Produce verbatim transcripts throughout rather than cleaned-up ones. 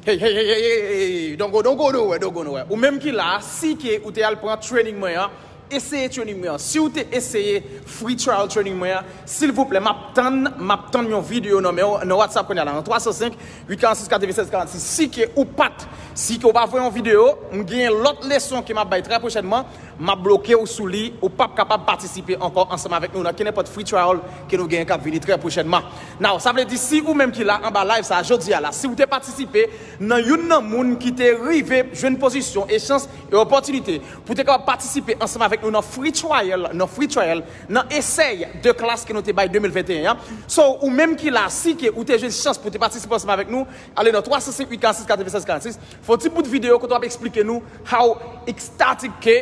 Hey, hey, hey, hey, hey, hey, don't go, don't go nowhere, don't go nowhere. Ou menm ki la, si ke ou te al pran training mwen an, eseye training mwen an. Si ou te eseye free trial training mwen an, silvouplè, m ap tann, m ap tann yon videyo nan men w, nan WhatsApp kounye a la, nan twa san senk, uit karannsis, katrevennsèz karannsis. Si ke ou pa t, si ke ou pa voye yon videyo, m gen lòt leson ke m ap bay trè pwochènman, m ap bloke w sou li, ou p ap kapab patisipe ankò ansanm avèk nou nan kenenpòt free trial ke nou genyen k ap vini trè pwochènman. Now, sa vle di si ou menm ki la anba live sa a jodi a la, si ou te patisipe nan youn nan moun ki te rive jwenn pozisyon e chans e opòtinite pou te kapab patisipe ansanm avèk nou nan free trial, nan free trial, nan esèy de klas ke nou te bay de mil venteyen an. So, ou menm ki la, si ke ou te jwenn chans pou te patisipe ansanm avèk nou, ale nan twa san senk uit karannsis katrevennsèz karannsis, fè yon ti bout videyo kote w ap eksplike nou how ecstatic ke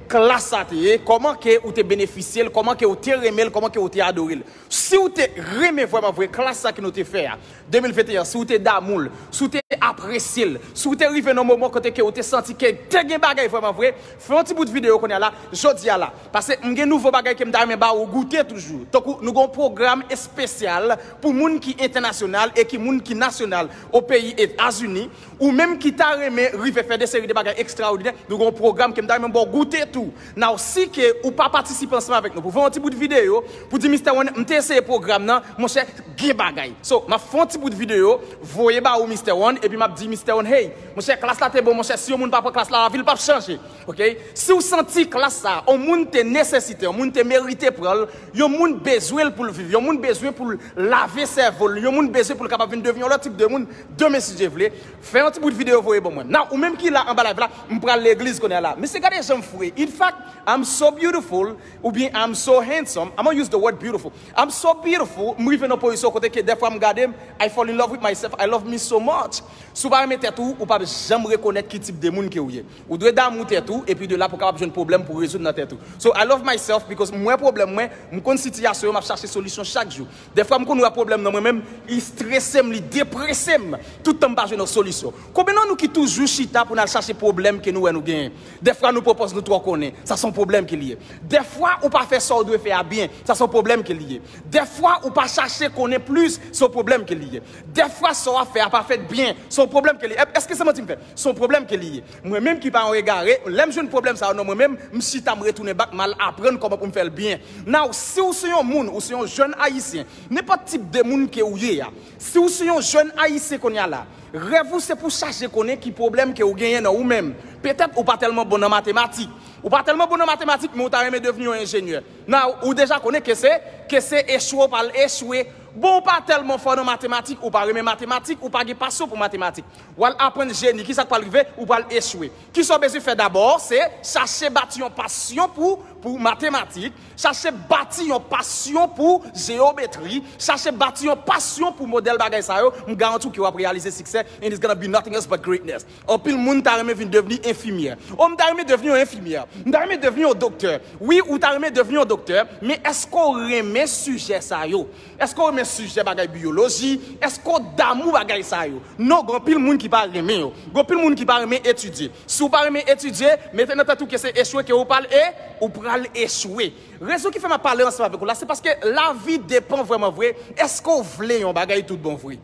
klas sa te ye, kòman ke ou te benefisye l, kòman ke ou te renmen l, kòman ke ou te adore l. Si ou te renmen vrèman vre klas sa ke nou te fè a, de mil venteyen, si ou te damou l, si ou te apresye l, si ou te rive nan moman kote ke ou te santi ke te gen bagay vrèman vre, fè yon ti bout videyo kounye a la, jodi a la. Paske m gen nouvo bagay ke m ta renmen ba ou goute toujou. Tankou nou gen yon pwogram espesyal pou moun ki entènasyonal e ki moun ki nasyonal o peyi Etazini, ou menm ki ta renmen rive fè de seri de bagay ekstraòdinè, nou gen yon pwogram ke m ta renmen ba w goute tou. Now, si ke ou pa patisipe ansanm avèk nou pou fè yon ti bout videyo, pou di Mistè One, m te eseye pwogram nan, monchè, gen bagay. So, m ap fè yon ti bout videyo, voye ba ou Mistè One, epi m ap di Mistè One, hey, monchè, klas la te bon, monchè, si yon moun pa pran klas la, lavi l p ap chanje. Ok? Si w santi klas sa a, yon moun te nesesite, yon moun te merite pran l, yon moun bezwen l pou l viv, yon moun bezwen pou l lave sèvo l, yon moun bezwen pou l kapab vin devni yon lòt tip de moun demen si Dye vle, fè yon ti bout videyo voye ban mwen. Now, ou menm ki la anba live la, m pral legliz kounye a la. Mesye, gade jan m fre. In fact, I'm so beautiful, oubyen I'm so handsome. I'm gonna use the word beautiful. I'm so beautiful, m rive nan pozisyon kote ke dèfwa m gade m, I fall in love with myself, I love me so much. Si w pa renmen tèt ou, ou p ap janm rekonèt ki tip de moun ke w ye. Ou dwe damou tèt ou, epi de la pou w kapab jwenn pwoblèm pou rezoud nan tèt ou. So, I love myself because m wè pwoblèm mwen, m konn sitiyasyon yo, m ap chache solisyon chak jou. Dèfwa m konn wè pwoblèm nan mwen menm, li strese m, li deprese m, tout tan m pa jwenn yon solisyon. Konbyen nan nou ki toujou chita pou n al chache pwoblèm ke nou wè nou genyen? Dèfwa nou pwopòz nou twò konnen, sa se yon pwoblèm ke li ye. Dèfwa ou pa fè sa w dwe fè a byen, sa se yon pwoblèm ke li ye. Dèfwa ou pa chache konnen plis, se yon pwoblèm ke li ye. Dèfwa sa w ap fè a pa fèt byen, se yon pwoblèm ke li ye. Èske se manti m fè? Se yon pwoblèm ke li ye. Mwen menm ki pa yon egare, lè m jwenn pwoblèm sa yo nan mwen menm, m chita m retounen bak m al aprann kòman pou m fè l byen. Now, si w se yon moun, ou se yon jèn ayisyen, nenpòt tip de moun ke w ye a, si w se yon jèn ayisyen kounye a la, rèv ou se pou chache konnen ki pwoblèm ke w genyen nan ou menm. Petèt ou pa tèlman bon nan matematik. Ou pa tèlman bon nan matematik, men ou ta renmen devni yon enjenyè. Now, ou deja konnen ke se, ke se echwe w pral echwe. Bon, ou pa tèlman fò nan matematik, ou pa renmen matematik, ou pa gen pasyon pou matematik. W al aprann jeni, kisa k pral rive? Ou pral echwe. Kisa w bezwen fè dabò? Se chache bati yon pasyon pou, pou matematik, chache bati yon pasyon pou jeyometri, chache bati yon pasyon pou modèl bagay sa yo, m garanti w ke w ap reyalize siksè, and it's gonna be nothing else but greatness. Anpil moun ta renmen vin devni enfimyè. O, m ta renmen devni yon enfimyè. M ta renmen devni yon doktè. Wi, ou ta renmen devni yon doktè, men èske w renmen sijè sa yo? Èske w renmen sijè bagay biyoloji? Èske w damou bagay sa yo? Non, gen anpil moun ki pa renmen yo. Gen anpil moun ki pa renmen etidye. Si w pa renmen etidye, mete nan tèt ou ke se echwe ke ou pral e, ou pral echwe. Rezon ki fè m ap pale ansanm avèk ou la, se paske lavi depann vrèman vre, èske w vle yon bagay tout bon vre?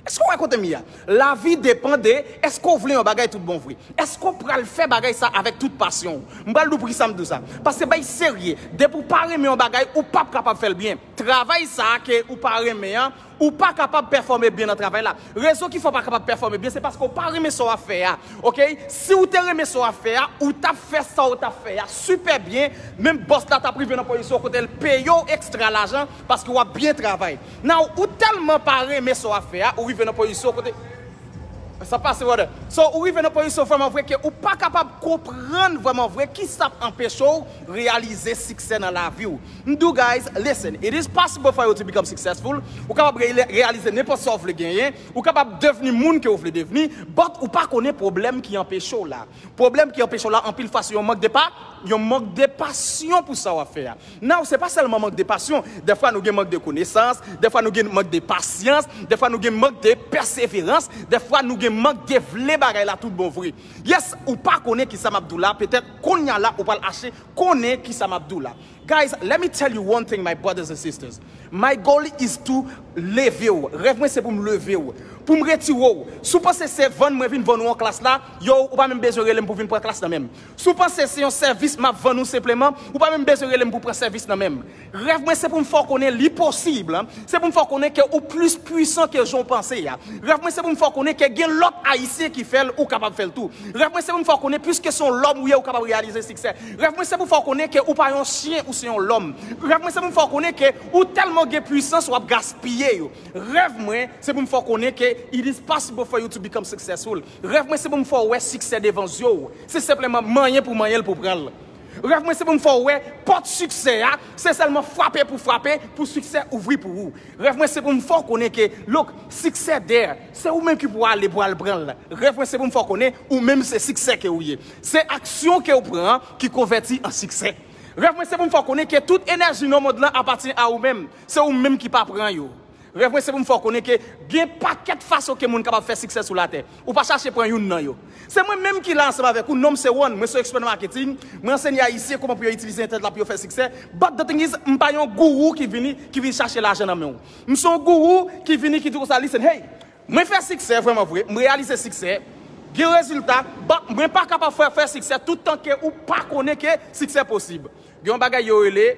Èske w wè kote m ye a? Lavi depann de èske w vle yon bagay tout bon vre. Èske w pral fè bagay sa avèk tout pasyon w? M pral di w poukisa m di w sa. Paske bay serye, depi w pa renmen yon bagay, ou p ap kapab fè l byen. Travay sa a ke ou pa renmen an, ou pa kapab pèfòme byen nan travay la. Rezon ki fè w pa kapab pèfòme byen, se paske w pa renmen sa w ap fè a. Ok? Si w te renmen sa w ap fè a, ou t ap fè sa w t ap fè a sipè byen, menm bòs la t ap rive nan pozisyon kote l peye w ekstra lajan paske w ap byen travay. Now, ou tèlman pa renmen sa w ap fè a, ou rive nan pozisyon kote sa pase, brother. So, ou rive nan pozisyon vrèman vre ke ou pa kapab konprann vrèman vre ki sa ap anpeche w reyalize siksè nan lavi w. M di w, guys, listen, it is possible for you to become successful. Ou kapab reyale-, reyalize nenpòt sa w vle genyen. Ou kapab devni moun ke w vle devni, but ou pa konnen pwoblèm ki anpeche w la. Pwoblèm ki anpeche w la, anpil fwa, se yon mank de pa, yon mank de pasyon pou sa w ap fè a. Now, se pa sèlman mank de pasyon. Dèfwa nou gen mank de konesans, dèfwa nou gen mank de pasyans, dèfwa nou gen mank de pèseverans, dèfwa nou gen mank de vle bagay la tout bon vre. Yes, ou pa konnen kisa m ap di w la, petèt kounye a la ou pral achte konnen kisa m ap di w la. Guys, let me tell you one thing, my brothers and sisters. My goal is to leve w. Rèv mwen se pou m leve w. Pou m retire w. Si w panse se vann mwen vin vann ou yon klas la, yo, ou pa menm bezwen rele m pou vin pran klas nan men m. Si w panse se yon sèvis m ap vann ou senpleman, ou pa menm bezwen rele m pou pran sèvis nan men m. Rèv mwen se pou m fè w konnen li posib. Se pou m fè w konnen ke ou plis pwisan ke jan w panse a. Rèv mwen se pou m fè w konnen ke gen lòt Ayisyen ki fè l, ou kapab fè l tou. Rèv mwen se pou m fè w konnen piske se yon lòm ou ye, ou kapab reyalize siksè. Rèv mwen se pou m fè w konnen ke ou pa yon chyen, ou se yon lòm. Rèv mwen se pou m fè w konnen ke ou tèlman gen pwisans, w ap gaspiye yo. Rèv mwen se pou m fè w konnen ke it is possible for you to become successful. Rèv mwen se pou m fè w wè siksè devan zye w. Se senpleman manyen pou manyen l pou pran l. Rèv mwen se pou m fè w wè pòt siksè a, se sèlman frape pou frape, pou siksè ouvri pou ou. Rèv mwen se pou m fè w konnen ke, look, siksè there, se ou menm ki pou ale pou al pran l. Rèv mwen se pou m fè w konnen, ou menm se siksè ke ou ye. Se aksyon ke w pran ki konvèti an siksè. Rèv mwen se pou m fè w konnen ke tout enèji nan mond lan apatyen a ou menm. Se ou menm ki pa pran yo. Rèv mwen se pou m fè w konnen ke gen pakèt fason ke moun kapab fè siksè sou latè. Ou pa chache pran youn nan yo. Se mwen menm ki la ansanm avèk ou, non m se Juan, mwen se yon ekspè nan marketing, mwen ansenye Ayisyen kòman pou yo itilize entènèt la pou yo fè siksè. But the thing is, m pa yon gourou ki vini, ki vin chache lajan nan men w. M se yon gourou ki vini, ki di konsa, listen, hey, mwen fè siksè vrèman vre, m reyalize siksè, gen rezilta, but mwen pa kapab fè, fè siksè tout tan ke ou pa konnen ke siksè posib. Gen yon bagay yo rele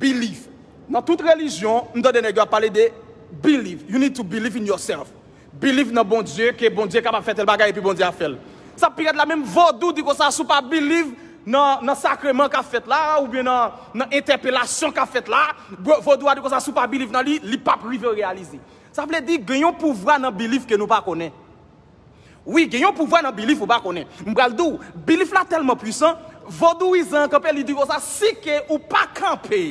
belief. Nan tout relijyon, m tande nèg yo ap pale de belief. You need to believe in yourself. Believe nan Bondye, ke Bondye kapab fè tèl bagay epi Bondye ap fè l. Sa pi rèd la, menm vodou di konsa, si w pa believe nan, nan sakreman k ap fèt la, oubyen nan, nan entèpelasyon k ap fèt la, vo-, vodou a di konsa, si w pa believe nan li, li p ap rive reyalize. Sa vle di, gen yon pouvwa nan belief ke nou pa konnen. Wi, gen yon pouvwa nan belief ou pa konnen. M pral di w, belief la tèlman pwisan, vodouyizan an kanpe, li di konsa, si ke ou pa kanpe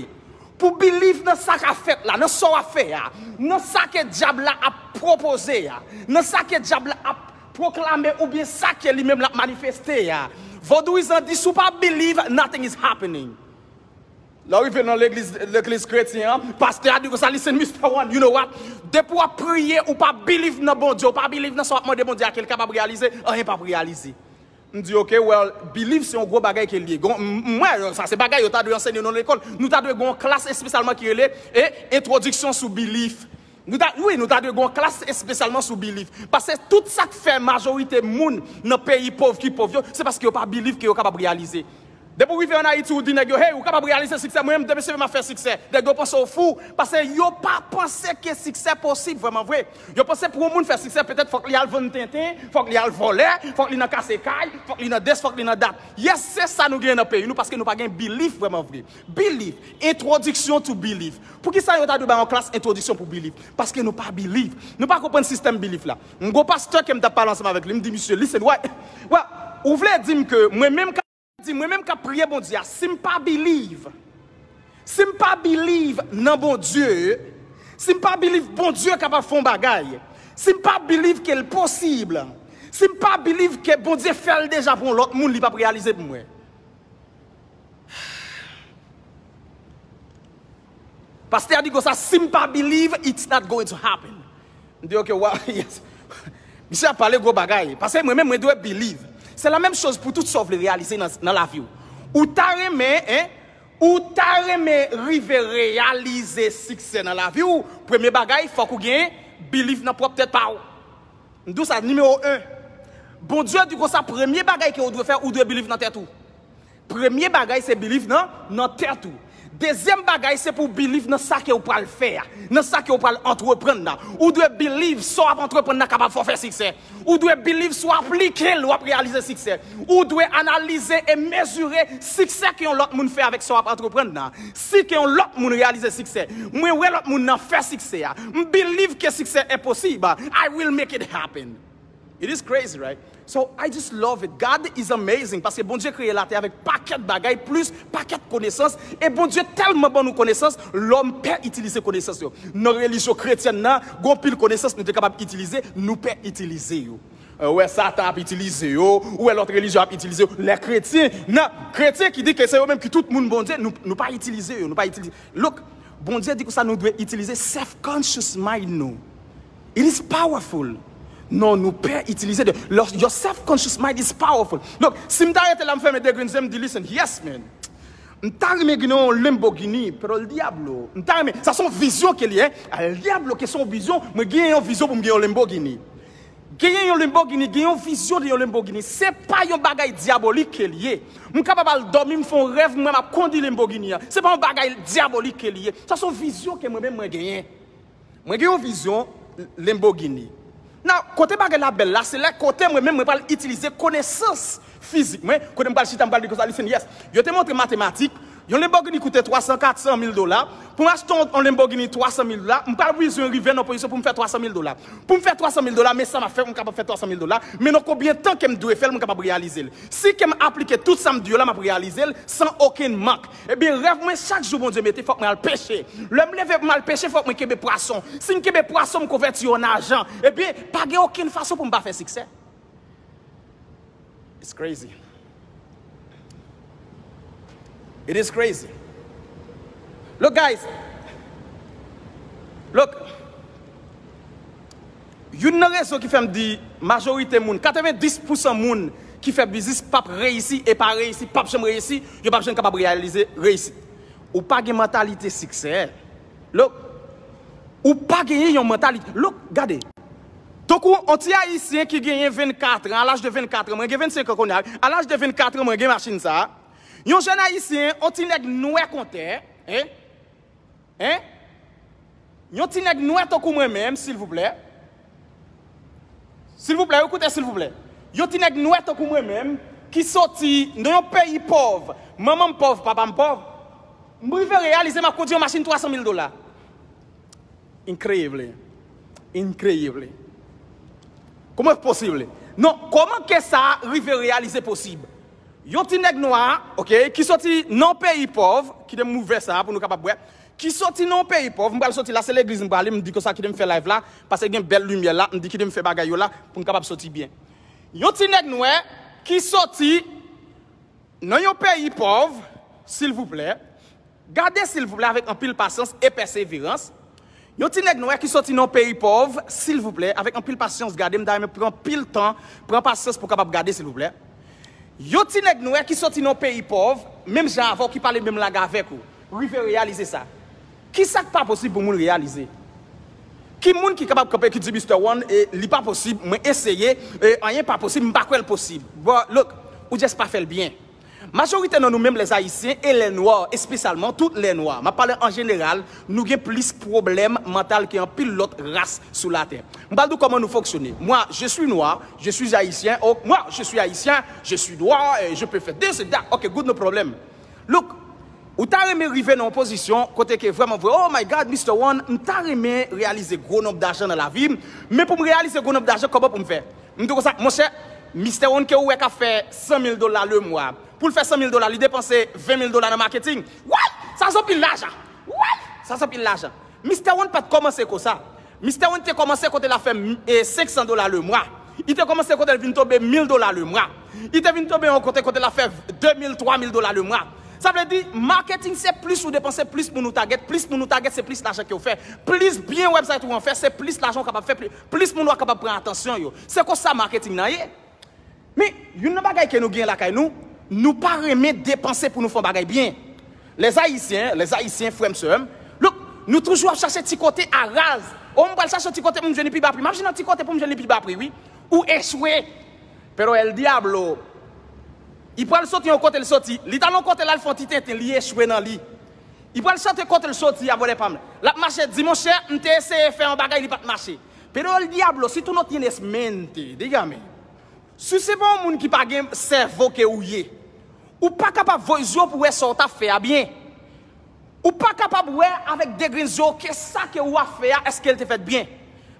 pou believe nan sa k ap fèt la, nan sa w ap fè a, nan sa ke dyab la ap pwopoze a, nan sa ke dyab la ap pwoklame oubyen sa ke li menm l ap manifeste a, vodouyizan di, si w pa believe, nothing is happening. Lè w rive nan legliz, legliz kretyen an, pastè a di konsa, listen, Mister Juan, you know what? Depi w ap priye, ou pa believe nan Bondye, ou pa believe nan sa w ap mande Bondye a ke l kapab reyalize, anyen p ap reyalize. M di, ok, well, believe se yon gwo bagay ke l ye. Gon, m, m wè, sa se bagay yo ta dwe ansenye nan lekòl. Nou ta dwe gen yon klas espesyalman ki rele, e, entwodiksyon sou belief. Nou ta, wi, nou ta dwe gen yon klas espesyalman sou belief. Paske tout sa k fè majorite moun nan peyi pòv ki pòv yo, se paske yo pa believe ke yo kapab reyalize. Depi w rive ann Ayiti, ou di nèg yo, hey, ou kapab reyalize siksè, mwen menm, depi se m ap fè siksè. Nèg yo panse w fou, paske yo pa panse ke siksè posib vrèman vre. Yo panse pou yon moun fè siksè, petèt fòk li al vann tenten, fòk li al vòlè, fòk li nan kase kay, fòk li nan this, fòk li nan that. Yes, se sa nou genyen nan peyi nou, paske nou pa gen belief vrèman vre. Belief, introduction to belief. Poukisa yo ta dwe bay yon klas entwodiksyon pou belief? Paske nou pa believe. Nou pa konprann sistèm belief la. M gon pastè ke m t ap pale ansanm avèk li, m di, misye, listen, wè, wè, ou vle di m ke mwen menm k ap, di mwen menm k ap priye Bondye a, si m pa believe, si m pa believe nan Bondye, si m pa believe Bondye kapab fè yon bagay, si m pa believe ke l posib, si m pa believe ke Bondye fè l deja pou yon lòt moun, li p ap reyalize pou mwen. Pastè a di konsa, si m pa believe, it's not going to happen. M di, ok, wa, yes. Misye ap pale gwo bagay. Paske mwen menm, mwen dwe believe. Se la menm choz pou tout sa w vle reyalize nan, nan lavi w. Ou ta renmen, en, ou ta renmen rive reyalize siksè nan lavi w, premye bagay, fòk ou gen believe nan pwòp tèt pa w. M di w sa, nimewo en. Bondye di konsa, premye bagay ke ou dwe fè, ou dwe believe nan tèt ou. Premye bagay se believe nan, nan tèt ou. Dezyèm bagay se pou w believe nan sa ke w pral fè a, nan sa ke w pral antreprann la. Ou dwe believe sa w ap antreprann la kapab fè w fè siksè. Ou dwe believe si w aplike l, w ap reyalize siksè. Ou dwe analize e mezire siksè ke yon lòt moun fè avèk sa w ap antreprann la. Si ke yon lòt moun reyalize siksè, mwen wè lòt moun nan fè siksè a. M believe ke siksè enposib. I will make it happen. It is crazy, right? So, I just love it. God is amazing. Paske Bondye kreye latè avèk pakèt bagay, plis pakèt konesans. E Bondye tèlman ban nou konesans, lòm pè itilize konesans yo. Nan relijyon kretyèn nan, gon pil konesans nou te kapab itilize, nou pè itilize yo. Euh, ou wè Satan ap itilize yo, ou wè lòt relijyon ap itilize yo. Lè kretyen, nan, kretyen ki di ke se yo menm ki tout moun Bondye, nou, nou pa itilize yo, nou pa itilize. Look, Bondye di konsa nou dwe itilize self-conscious mind nou. It is powerful. Non, nou pè itilize de. Your self-conscious mind is powerful. Donk, si m ta rete la, m fèmen de grenn zye, m di, listen, yes, man. M ta renmen gen yon Lamborghini, pero el diablo. M ta renmen, sa se yon vizyon ke li ye. El diablo ke se yon vizyon, mwen gen yon vizyon pou m gen yon Lamborghini. Genyen yon Lamborghini, gen yon vizyon de yon Lamborghini. Se pa yon bagay dyabolik ke li ye. M kapab al dòmi, m fè yon rèv, m wè m ap kondi Lamborghini an. Se pa yon bagay dyabolik ke li ye. Sa se yon vizyon ke mwen menm mwen genyen. Mwen gen yon vizyon Lamborghini. Nan, kote bagay la bèl la, se lè kote mwen menm mwen pral itilize konesans fizik mwen, kote m pral chita, m pral di konsa, listen, yes. Yo te montre matematik, yon Lamborghini koute twa san, kat san mil dola. Pou m achte yon, yon Lamborghini twa san mil dola, m pral bezwen rive nan pozisyon pou m fè twa san mil dola. Pou m fè twa san mil dola, men sa m ap fè pou m kapab fè twa san mil dola, men nan konbyen tan ke m dwe fè l, m kapab reyalize l. Si ke m aplike tout sa m di yo la, m ap reyalize l san okenn mank. Ebyen, rèv mwen, chak jou Bondye mete, fòk mwen al peche. Lè m leve pou m al peche, fòk mwen kenbe pwason. Si m kenbe pwason, m konvèti yo an ajan. Ebyen, pa gen okenn fason pou m pa fè siksè. It's crazy. It is crazy. Look, guys. Look. Youn nan rezon ki fè m di majorite moun, katrevendis pousan moun ki fè biznis p ap reyisi e pa reyisi, p ap janm reyisi, yo p ap janm kapab reyalize reyisit. Ou pa gen mantalite siksè. Look, ou pa genyen yon mantalite. Look, gade. Tankou yon ti ayisyen ki genyen vennkat an, a laj de vennkat an, mwen gen vennsenk an kounye a, a laj de vennkat an, mwen gen machin sa a. Yon jèn ayisyen, yon ti nèg nwè kontè, hein? Hein? Yon ti nèg nwè tankou mwen menm, silvouplè. Silvouplè, wi, koute, silvouplè. Yon ti nèg nwè tankou mwen menm, ki soti nan yon peyi pòv, manman m pòv, papa m pòv, m rive reyalize m ap kondui yon machin twa san mil dola. Increíble. Increíble. Kòman posib? Non, kòman ke sa rive reyalize posib? Yon ti nèg nwa, ok, ki soti nan peyi pòv, kite m ouvè sa pou nou kapab wè, ki soti nan peyi pòv, m pral soti la, se legliz m prale, m di konsa kite m fè live la, paske gen bèl limyè la, m di kite m fè bagay yo la, pou m kapab soti byen. Yon ti nèg nwè ki soti nan yon peyi pòv, silvouplè, gade silvouplè avèk anpil pasyans e pèseverans. Yon ti nèg nwè ki soti nan yon peyi pòv, silvouplè, avèk anpil pasyans, gade, m ta renmen pran anpil tan, pran pasyans pou kapab gade, silvouplè. Yon ti nèg nwè ki soti nan yon peyi pòv, menm jan avè w, ki pale menm lang avèk ou, rive reyalize sa. Kisa k pa posib pou moun reyalize? Ki moun ki kapab kanpe ki di, Mister One, e, li pa posib, mwen eseye, e, anyen pa posib, m pa kwè l posib. But, look, ou just pa fè l byen. Majorite nan nou menm, lèzayisyen e lènwa, espesyalman tout lènwa, m ap pale an jeneral, nou gen plis pwoblèm mantal ke anpil lòt ras sou latè. M pral di w kòman nou fonksyone. Moi, je suis noir, je suis haïtien, oh, moi, je suis haïtien, je suis noir, eh, je peux faire this and that. Ok, good, no problem. Look, ou ta renmen rive nan yon pozisyon kote ke vrèman vre, oh my God, Mister One, m ta renmen reyalize gwo nonb dajan nan lavi m, men pou m reyalize gwo nonb dajan, kòman pou m fè? M di w konsa, monchè, Mister One ke ou wè k ap fè san mil dola le mwa, pou l fè san mil dola, li depanse ven mil dola nan maketing. What? Sa se anpil lajan. What? Sa se anpil lajan. Mister One pa t kòmanse konsa. Mister One te kòmanse kote l ap fè, e, senk san dola le mwa. Li te kòmanse kote l vin tonbe mil dola le mwa. Li te vin tonbe yon kote, kote l ap fè de mil, twa mil dola le mwa. Sa vle di, maketing se plis ou depanse, plis moun ou target, plis moun ou target, se plis lajan ke w fè. Plis byen website ou an fè, se plis lajan ou kapab fè, plis, plis moun ou a kapab pran atansyon yo. Se konsa maketing nan ye. Men, youn nan bagay ke nou gen lakay nou, nou pa renmen depanse pou nou fè yon bagay byen. Lèzayisyen, lèzayisyen, frè m, sè m, look, nou toujou ap chache ti kote a raz. O, m pral chache yon ti kote pou m jwenn li pi ba pri. M ap jwenn yon ti kote pou m jwenn li pi ba pri, wi. Ou echwe. Pero el diablo. Li pral soti yon kote l soti. Li t al yon kote la, l fè yon ti tenten, li echwe nan li. Li pral soti kote l soti a, vòlè pa m. L ap mache di, monchè, m te eseye fè yon bagay, li pa t mache. Pero el diablo, si tú no tienes mente, dígame. Si se pa yon moun ki pa gen sèvo ke ou ye, ou pa kapab voye zye w pou wè sa w t ap fè a byen. Ou pa kapab wè avèk de grenn zye w ke sa ke w ap fè a, èske l te fèt byen.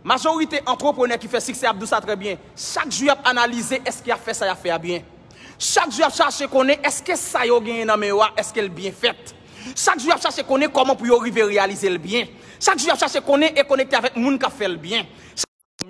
Majorite antreprenè ki fè siksè ap di w sa trè byen. Chak jou y ap analize èske y ap fè sa y ap fè a byen. Chak jou y ap chache konnen èske sa yo genyen nan men yo a, èske l byen fèt. Chak jou y ap chache konnen kòman pou yo rive reyalize l byen. Chak jou y ap chache konnen e konekte avèk moun k ap fè l byen.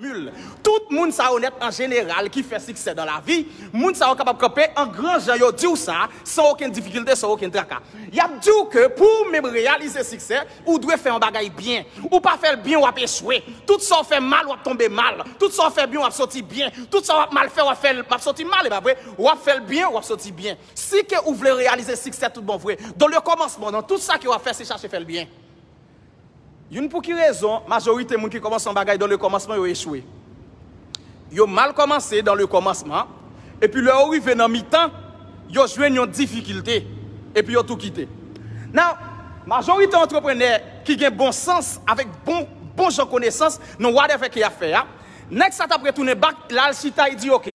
Mil. Tout moun sa yo nèt an jeneral ki fè siksè nan lavi, moun sa yo kapab kanpe an gran jan, yo di w sa san okenn difikilte, san okenn traka. Y ap di w ke pou w menm reyalize siksè, ou dwe fè yon bagay byen. Ou pa fè l byen, w ap echwe. Tout sa w fè mal, w ap tonbe mal. Tout sa w fè byen, w ap soti byen. Tout sa w ap mal fè, w ap fè l, w ap soti mal, e pa vre? W ap fè l byen, w ap soti byen. Si ke ou vle reyalize siksè tout bon vre, dans le commencement, nan tout sa ke w ap fè, se chache fè l byen. Youn, pou ki rezon majorite moun ki kòmanse yon bagay dans le commencement yo echwe? Yo mal kòmanse dans le commencement, epi lè yo rive nan mitan, yo jwenn yon difikilte, epi yo tou kite. Now, majorite antreprenè ki gen bon sans, avèk bon, bon jan konesans nan whatever ke y ap fè a, nèg sa t ap retounen back, l al chita, li di, "Ok,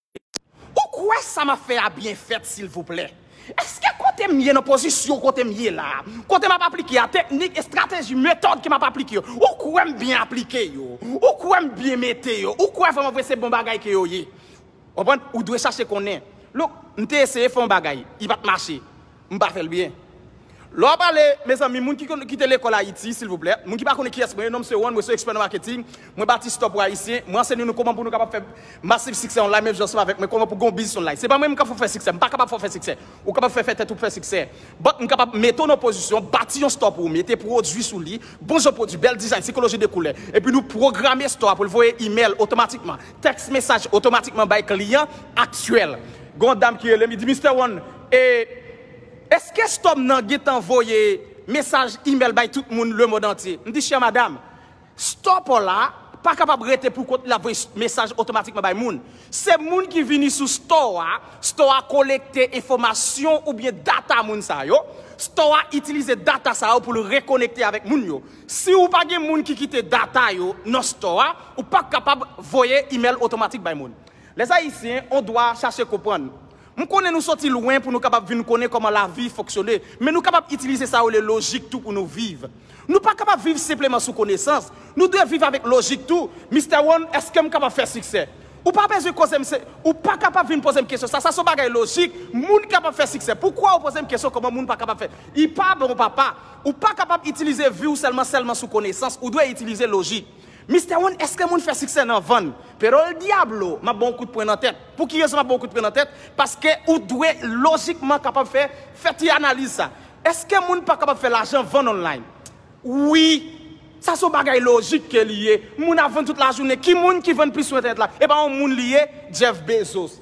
ou kwè sa m ap fè a byen fèt, silvouplè? Èske kote m ye nan pozisyon kote m ye la, kote m ap aplike a, teknik, estrateji, metòd ke m ap aplike yo, ou kwè m byen aplike yo? Ou kwè m byen mete yo? Ou kwè vrèman vre se bon bagay ke yo ye?" Konprann? Ou dwe chache konnen. Look, m te eseye fè yon bagay, li pa t mache. M pa fè l byen. Lè w ap pale, mezanmi, moun ki konn, ki te lekòl Ayiti, silvouplè, moun ki pa konnen kiyès mwen ye, non m se Ron, mwen se ekspè nan marketing, mwen bati store pou Ayisyen, mwen ansenye nou kòman pou nou kapab fè massive siksè online, menm jan ansanm avèk mwen, kòman pou gon biznis online. Se pa mwen menm k ap fè w fè siksè, m pa kapab fè w fè siksè. Ou kapab fè, fè tèt ou fè siksè. But m kapab mete w nan pozisyon, bati yon store pou ou, mete pwodui sou li, bon jan pwodui, bèl design, sikoloji de koulè. Epi nou pwograme store a pou l voye email otomatikman, text message otomatikman bay kliyan aktyèl. Gon dam ki rele m, li di, "Mister Ron, e, èske store m nan gentan voye mesaj email bay tout moun lemonn antye?" M di, "Chère madame, store pa w la pa kapab rete pou kont li ap voye mesaj otomatikman bay moun. Se moun ki vini sou store a, store a kolekte enfòmasyon oubyen data moun sa yo, store a itilize data sa yo pou l rekonekte avèk moun yo. Si ou pa gen moun ki kite data yo nan store a, ou pa kapab voye email otomatik bay moun." Les Haïtiens, on dwa chache konprann. M konnen nou soti lwen pou nou kapab vin konnen kòman lavi fonksyone, men nou kapab itilize sa yo le lojik tou pou nou viv. Nou pa kapab viv senpleman sou konesans. Nou dwe viv avèk lojik tou. Mister Ron, èske m kapab fè siksè? Ou pa bezwen koze m se, ou pa kapab vin poze m kesyon sa. Sa se yon bagay lojik. Moun kapab fè siksè. Poukwa ou poze m kesyon kòman moun pa kapab fè? Li pa bon, papa. Ou pa kapab itilize vi w sèlman, sèlman sou konesans. Ou dwe itilize lojik. Mister Ron, èske moun fè siksè nan vann? Pero el diablo, m ap ba w kout pwen nan tèt. Pou ki rezon m ap ba w kout pwen nan tèt? Paske ou dwe lojikman kapab fè, fè ti analiz sa. Èske moun pa kapab fè lajan vann online? Wi. Sa se yon bagay lojik ke li ye. Moun ap vann tout lajounen. Ki moun ki vann plis sou entènèt la? E pa yon moun li ye, Jeff Bezos.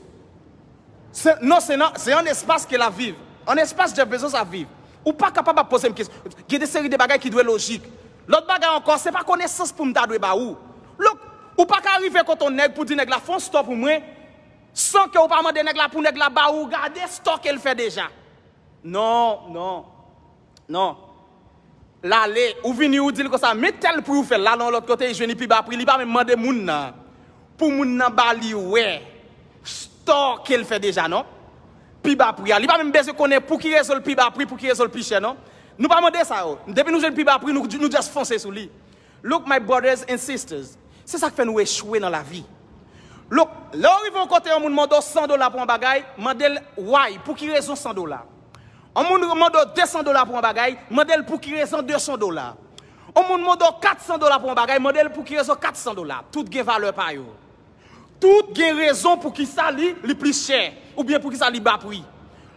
Se, non, se nan, se an espas ke l ap viv. An espas Jeff Bezos ap viv. Ou pa kapab ap poze m kesyon. Gen de seri de bagay ki dwe lojik. Lòt bagay ankò, se pa konesans pou m ta dwe ba ou. Look, ou pa ka rive kote yon nèg pou di nèg la fè yon store pou mwen, san ke ou pa mande nèg la pou nèg la ba ou gade store ke l fè deja. Non, non. Non. L ale, ou vini, ou di l konsa, men tèl pri ou fè l, l al yon lòt kote, li jwenn li pi ba pri, li pa menm mande moun nan. Pou moun nan ba li wè store ke l fè deja, non? Pi ba pri a. Li pa menm bezwen konnen pou ki rezon l pi ba pri, pou ki rezon l pi chè, non? Nou pa mande sa yo. Depi nou jwenn pi ba pri, nou, nou just fonse sou li. Look, my brothers and sisters, se sa k fè nou echwe nan lavi. Look, lè w rive yon kote, yon moun mande w san dola pou yon bagay, mande l why, pou ki rezon san dola? Yon moun mande w de san dola pou yon bagay, mande l pou ki rezon de san dola. Yon moun mande w kat san dola pou yon bagay, mande l pou ki rezon kat san dola. Tout gen valè pa yo. Tout gen rezon pou ki sa li, li plis chè, oubyen pou ki sa li ba pri.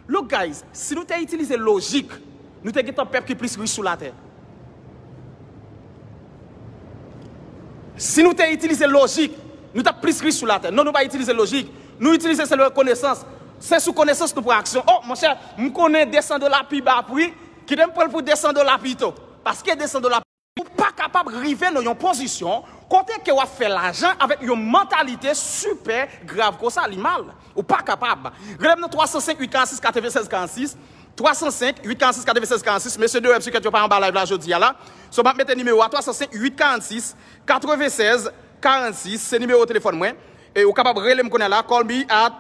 Look, guys, si nou te itilize lojik, nou te gentan pèp ki plis rich sou latè. Si nou te itilize lojik, nou t ap plis rich sou latè. Non, nou pa itilize lojik. Nou itilize sèl konesans. Se sou konesans nou pran aksyon. Oh, monchè, m konnen de san dola pi ba pri, kite m pran l pou de san dola pito. Paske de san dola Ou pa kapab rive nan yon pozisyon kote ke w ap fè lajan avèk yon mantalite sipè grav konsa, li mal. Ou pa kapab. Rele m nan twa san senk uit karannsis katrevennsèz karannsis, twa san senk uit karannsis katrevennsèz karannsis. Mesye Deweb Sikèt yo pa anba live la jodi a la. So, m ap mete nimewo a, twa san senk uit karannsis katrevennsèz karannsis, se nimewo telefòn mwen. E ou kapab rele m kounye a la, call me at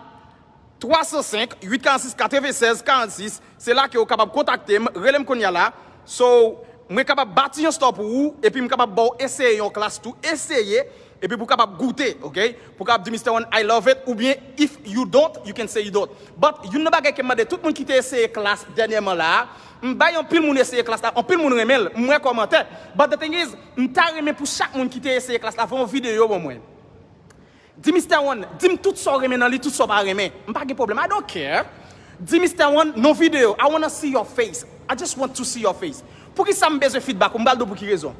twa san senk uit karannsis katrevennsèz karannsis, se la ke w kapab kontakte m, rele m kounye a la. So, mwen kapab bati yon store pou ou, epi m kapab ba w eseye yon klas tou, eseye, epi pou w kapab goute, ok? Pou w kapab di, Mister One, I love it, oubyen, if you don't, you can say you don't. But, youn nan bagay ke m mande tout moun ki te eseye klas dènyèman la a, m bay anpil moun eseye klas la, anpil moun renmen l, m wè kòmantè. But the thing is, m ta renmen pou chak moun ki te eseye klas la, fè yon videyo ban mwen. Di Mister One, di m tout sa w renmen nan li, tout sa w pa renmen. M pa gen pwoblèm, I don't care. Di Mister One, non videyo, I wanna see your face. I just want to see your face. Poukisa m bezwen feedback ou? M pral di w pou ki rezon.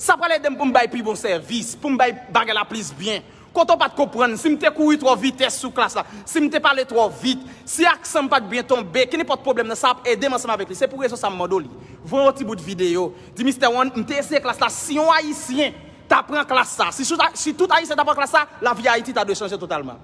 Sa pral ede m pou m bay pi bon sèvis, pou m bay bagay la plis byen. Kote w pa t konprann, si m te kouri twò vitès sou klas la, si m te pale twò vit, si aksan m pa t byen tonbe, kenenpòt pwoblèm nan, sa ap ede m ansanm avèk li. Se pou rezon sa m mande w li. Voye yon ti bout videyo. Di Mister One, m te eseye klas la, si yon Ayisyen ta pran klas sa, si, si tout Ayisyen ta pran klas sa, lavi Ayiti ta dwe chanje totalman.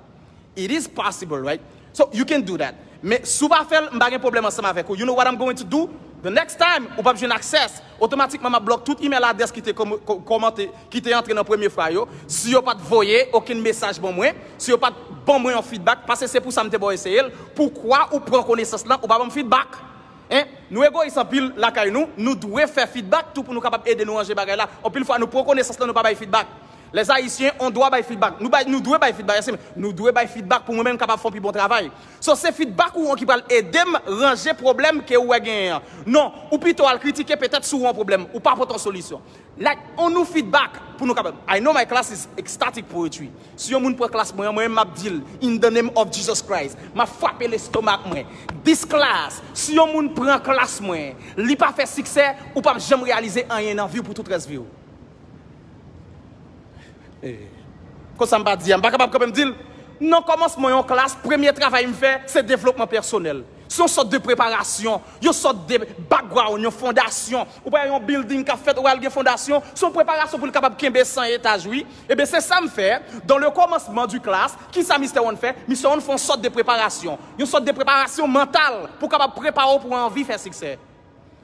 It is possible, right? So, you can do that. Men, si w pa fè l, m pa gen pwoblèm ansanm avèk ou. You know what I'm going to do? The next time, ou p ap jwenn access. Otomatikman, m ap blòk tout email adrès ki te kòm-, kò-, kòmante, ki te antre nan premye fwa yo. Si yo pa t voye okenn mesaj ban mwen, si yo pa t ban mwen yon feedback, paske se pou sa m te ba w eseye l. Poukwa ou pran konesans lan, ou pa ban m feedback? Hein? Nou egoyis anpil lakay nou, nou dwe fè feedback tou pou nou kapab ede nou ranje bagay la. Anpil fwa, nou pran konesans lan, nou pa bay feedback. Les Haïtiens, on dwa bay feedback. Nou bay, nou dwe bay feedback, yes, men nou dwe bay feedback pou mwen menm kapab fè yon pi bon travay. So, se feedback ou an ki pral ede m ranje pwoblèm ke ou wè genyen an. Non, ou pito al kritike petèt si w wè yon pwoblèm, ou pa pote yon solisyon. Like, on nou feedback pou nou kapab. I know my class is ecstatic poetry. Si yon moun pran klas mwen an, mwen menm m ap di l, in the name of Jesus Christ, m ap frape lestomak mwen. This class, si yon moun pran klas mwen, li pa fè siksè, ou p ap janm reyalize anyen nan vi w pou tout rès vi w. Eh. Konsa m pa di a, m pa kapab kanpe m di l, nan kòmansman yon klas, premye travay m fè, se devlopman pèsonèl. Se yon sòt de preparasyon, yon sòt de background, yon fondasyon. Ou pa yon building k ap fèt, ou pral gen fondasyon, se yon preparasyon pou l kapab kenbe san etaj, wi. Ebyen, se sa m fè, dans le commencement du class, kisa Mister One fè? Mister One fè yon sòt de preparasyon, yon sòt de preparasyon mantal pou kapab prepare w pou anvi fè siksè.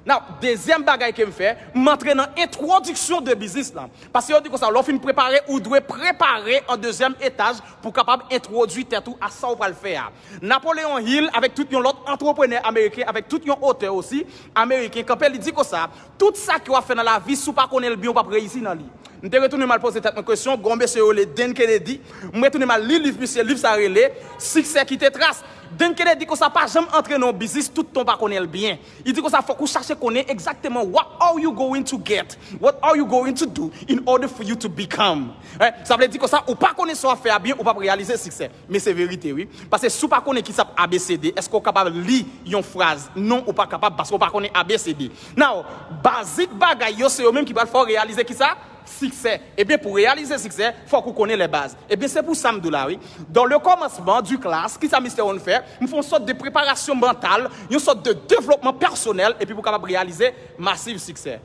Now, dezyèm bagay ke m fè, m antre nan entwodiksyon de biznis lan. Paske yo di konsa, lè w fin prepare, ou dwe prepare an dezyèm etaj pou kapab entwodui tèt ou a sa w pral fè a. Napoleon Hill, avèk tout yon lòt antreprenè ameriken, avèk tout yon otè osi ameriken, kanpe, li di konsa, tout sa ke w ap fè nan lavi, si w pa konnen l byen, ou p ap reyisi nan li. M te retounen m al poze tèt mwen kesyon, gen yon mesye yo rele Dan Kennedy. M retounen m al li liv misye, liv sa rele Siksè kite tras. Dan Kennedy di konsa, pa janm antre nan yon biznis tout tan w pa konnen l byen. Li di konsa, fòk ou chache konnen egzakteman what are you going to get, what are you going to do in order for you to become. Right? Sa vle di konsa, ou pa konnen sa w ap fè a byen, ou p ap reyalize siksè. Men se verite, wi. Paske si w pa konnen ki sa ap A B C D, èske w kapab li yon fraz? Non, ou pa kapab paske w pa konnen A B C D. Now, bazik bagay yo, se yo menm ki pral fè w reyalize ki sa? Siksè. Ebyen, pou reyalize siksè, fòk ou konnen lè baz. Ebyen, se pou sa m di w la, wi. Dans le commencement du class, ki sa Mister One fè? M fè yon sòt de preparasyon mantal, yon sòt de devlopman pèsonèl, epi pou kapab reyalize masiv siksè.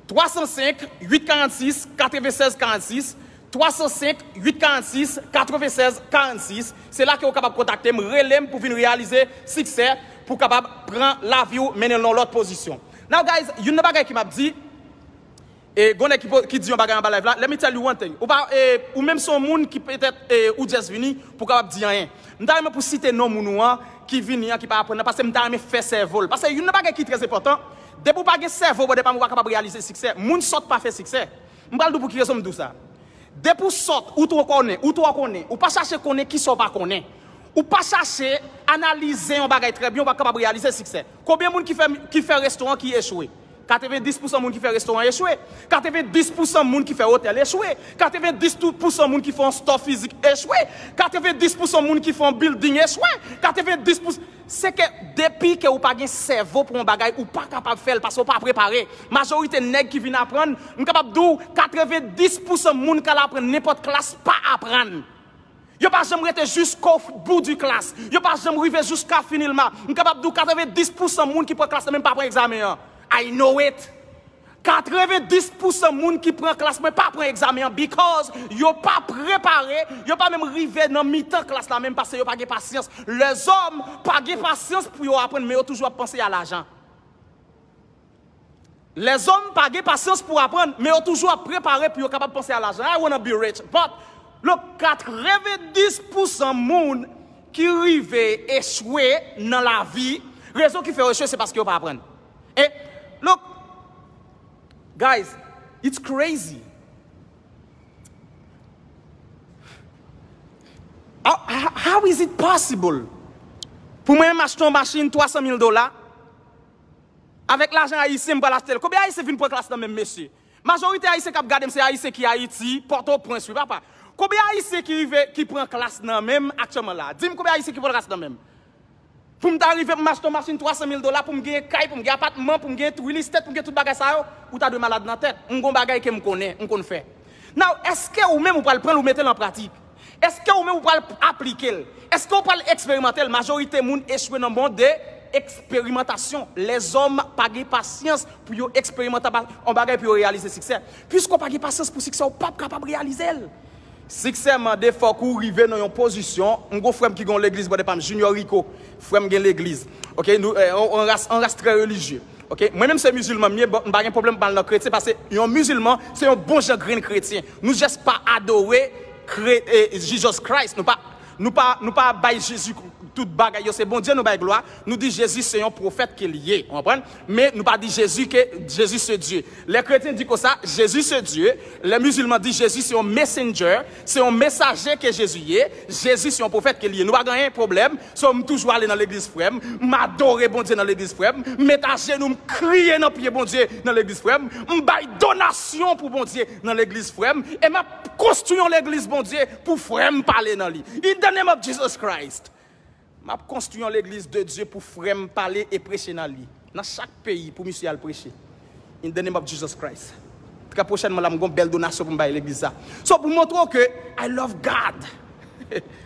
Twa san senk, uit karannsis, katrevennsèz karannsis, twa san senk, uit karannsis, katrevennsèz karannsis. Se la ke w kapab kontakte m, rele m pou vin reyalize siksè, pou kapab pran lavi w, mennen l nan yon lòt pozisyon. Now, guys, youn nan bagay ke m ap di, e, gon nèg ki, po- ki di yon bagay anba live la, let me tell you one thing. Ou pa, e, ou menm se yon moun ki petèt, e, ou just vini pou kapab di anyen. M ta renmen pou site non moun ou an ki vini an, ki pa aprann nan, paske m ta renmen fè sèvo l. Paske youn nan bagay ki trè enpòtan, depi w pa gen sèvo bò de pa m, ou pa kapab reyalize siksè. Moun sòt pa fè siksè. M pral di w pou ki rezon m di w sa. Depi w sòt, ou twò konnen, ou twò konnen, ou pa chache konnen kisa w pa konnen. Ou pa chache analize yon bagay trè byen, ou pa kapab reyalize siksè. Konbyen moun ki fè, ki fè restoran ki echwe? Katrevendis pousan moun ki fè restoran echwe. Katrevendis pousan moun ki fè otèl echwe. Katrevendis pousan moun ki fè yon store fizik echwe. Katrevendis pousan moun ki fè yon building echwe. Katrevendis pousan, se ke depi ke ou pa gen sèvo pou yon bagay, ou pa kapab fè l paske ou pa prepare. Majorite nèg ki vin aprann, m kapab di w, katrevendis pousan moun k al aprann nenpòt klas pa aprann. Yo pa janm rete jiska o bout di klas. Yo pa janm rive jiska fini l ma. M kapab di w katrevendis pousan moun ki pran klas la menm pa pran egzamen an. I know it. Katrevendis pousan moun ki pran klas mwen pa pran egzamen an because yo pa prepare, yo pa menm rive nan mitan klas la menm paske yo pa gen pasyans. Lèzòm pa gen pasyans pou yo aprann, men yo toujou ap panse a lajan. Lèzòm pa gen pasyans pou aprann, men yo toujou ap prepare pou yo kapab panse a lajan. I wanna be rich. But, look, katrevendis pousan moun ki rive echwe nan lavi, rezon ki fè yo echwe, se paske yo pa aprann. E, look, guys, it's crazy. How, how, how is it possible? Pou mwen menm achte yon machin twa san mil dola, avèk lajan ayisyen m pral achte l. Konbyen ayisyen vin pran klas nan menm mesye? Majorite ayisyen k ap gade m se ayisyen ki Ayiti, Pòtoprens, wi papa. Konbyen Ayisyen ki rive, ki pran klas nan men m aktyèlman la? Di m konbyen Ayisyen ki pran klas nan men m. Pou m ta rive pou m achte yon machin twa san mil dola, pou m genyen kay, pou m genyen apatman, pou m genyen real estate, pou m genyen tout bagay sa yo, ou ta dwe malad nan tèt. M gon bagay ke m konnen, m konn fè. Now, èske ou menm ou pral pran l ou mete l an pratik? Èske ou menm ou pral aplike l? Èske ou pral eksperimante l? Majorite moun echwe nan mond de eksperimantasyon. Lèzòm pa gen pasyans pou yo eksperimante yon bagay pou yo reyalize siksè. Piske w pa gen pasyans pou siksè, ou p ap kapab reyalize l. Siksè mande fòk ou rive nan yon pozisyon. M gon frè m ki gen yon legliz bò de pa m, Junior Rico. Frè m gen legliz. Ok, nou, eh, on, on ras, on ras trè relijye. Ok, mwen menm se mizilman m ye, but m pa gen pwoblèm pou m al nan kretyen, paske yon mizilman se yon bon jan grenn kretyen. Nou just pa adore kre, eh, Jesus Christ. Nou pa, nou pa, nou pa bay Jezi tout bagay yo, se Bondye nou bay glwa. Nou di Jezi se yon pwofèt ke l ye, ou konprann? Men nou pa di Jezi ke Jezi se Dye. Lè kretyen di konsa, Jezi se Dye. Lè mizilman di Jezi se yon messenger, se yon mesaje ke Jezi ye. Jezi se yon pwofèt ke l ye. Nou pa gen anyen pwoblèm. So, m toujou ale nan legliz frè m. M adore Bondye nan legliz frè m. M met ajenou, m kriye nan pye Bondye nan legliz frè m. M bay donasyon pou Bondye nan legliz frè m. E m ap konstwi yon legliz Bondye pou frè m pale nan li. In the name of Jesus Christ. M ap konstwi yon legliz de Dye pou frè m pale e preche nan li. Nan chak peyi pou misye al preche. In the name of Jesus Christ. Trè pwochènman la, m gon bèl donasyon pou m bay legliz sa. So, pou montre w ke I love God.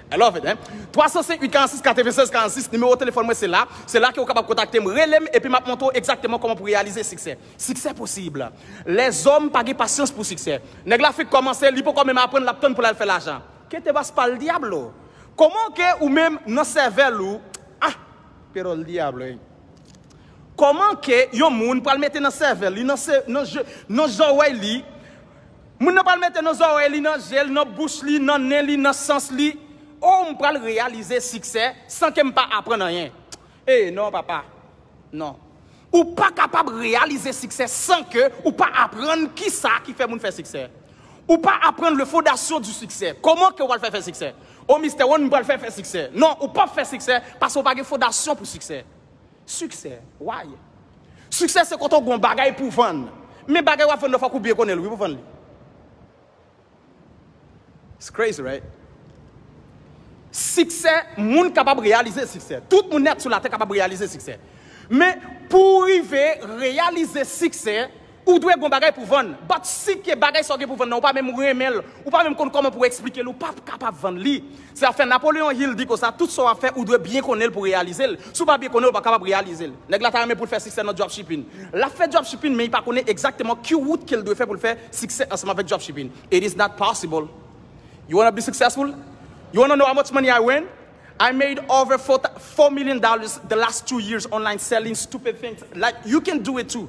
I love it, hein? Twa san senk uit karannsis katrevennsèz karannsis, nimewo telefòn mwen se la. Se la ke w kapab kontakte m, rele m, epi m ap montre w egzakteman kòman pou reyalize siksè. Siksè posib. Lèzòm pa gen pasyans pou siksè. Nèg la fèk kòmanse, li poko menm aprann, l ap tann pou l al fè lajan. Que te pasa, pa'l diablo? Kòman ke ou menm nan sèvèl ou, ah, pero el diablo, eh. Kòman ke yon moun pral mete nan sèvèl li, nan, se, nan, je, nan zòrèy li, moun nan pral mete nan zòrèy li, nan je l, nan bouch li, nan nen li, nan sans li, oh, m pral reyalize siksè san ke m pa aprann anyen? Eh, non, papa. Non. Ou pa kapab reyalize siksè san ke ou pa aprann kisa ki fè moun fè siksè. Ou pa aprann le fondasyon di siksè. Kòman ke w pral fè fè siksè? O, Mister One, m pral fè fè siksè. Non, ou p ap fè siksè paske w pa gen fondasyon pou siksè. Siksè, why? Siksè se kote w gen yon bagay pou vann. Men bagay w ap vann nan fòk ou byen konnen l, wi, pou vann li. It's crazy, right? Siksè, moun kapab reyalize siksè. Tout moun nèt sou latè kapab reyalize siksè. Men pou w rive reyalize siksè, ou dwe gen bagay pou vann. But si ke bagay sa w gen pou vann nan, ou pa menm renmen l, ou pa menm konn kòman pou w eksplike l, ou p ap kapab vann li. Se sa fè Napoleon Hill di konsa, tout sa w ap fè, ou dwe byen konnen l pou w reyalize l. Si w pa byen konnen l, ou pa kapab reyalize l. Nèg la ta renmen pou l fè siksè nan dropshipping. L ap fè dropshipping, men li pa konnen egzakteman ki wout ke l dwe fè pou l fè siksè ansanm avèk dropshipping. It is not possible. You wanna be successful? You wanna know how much money I win? I made over four, four million dollars the last two years online selling stupid things. Like, you can do it too.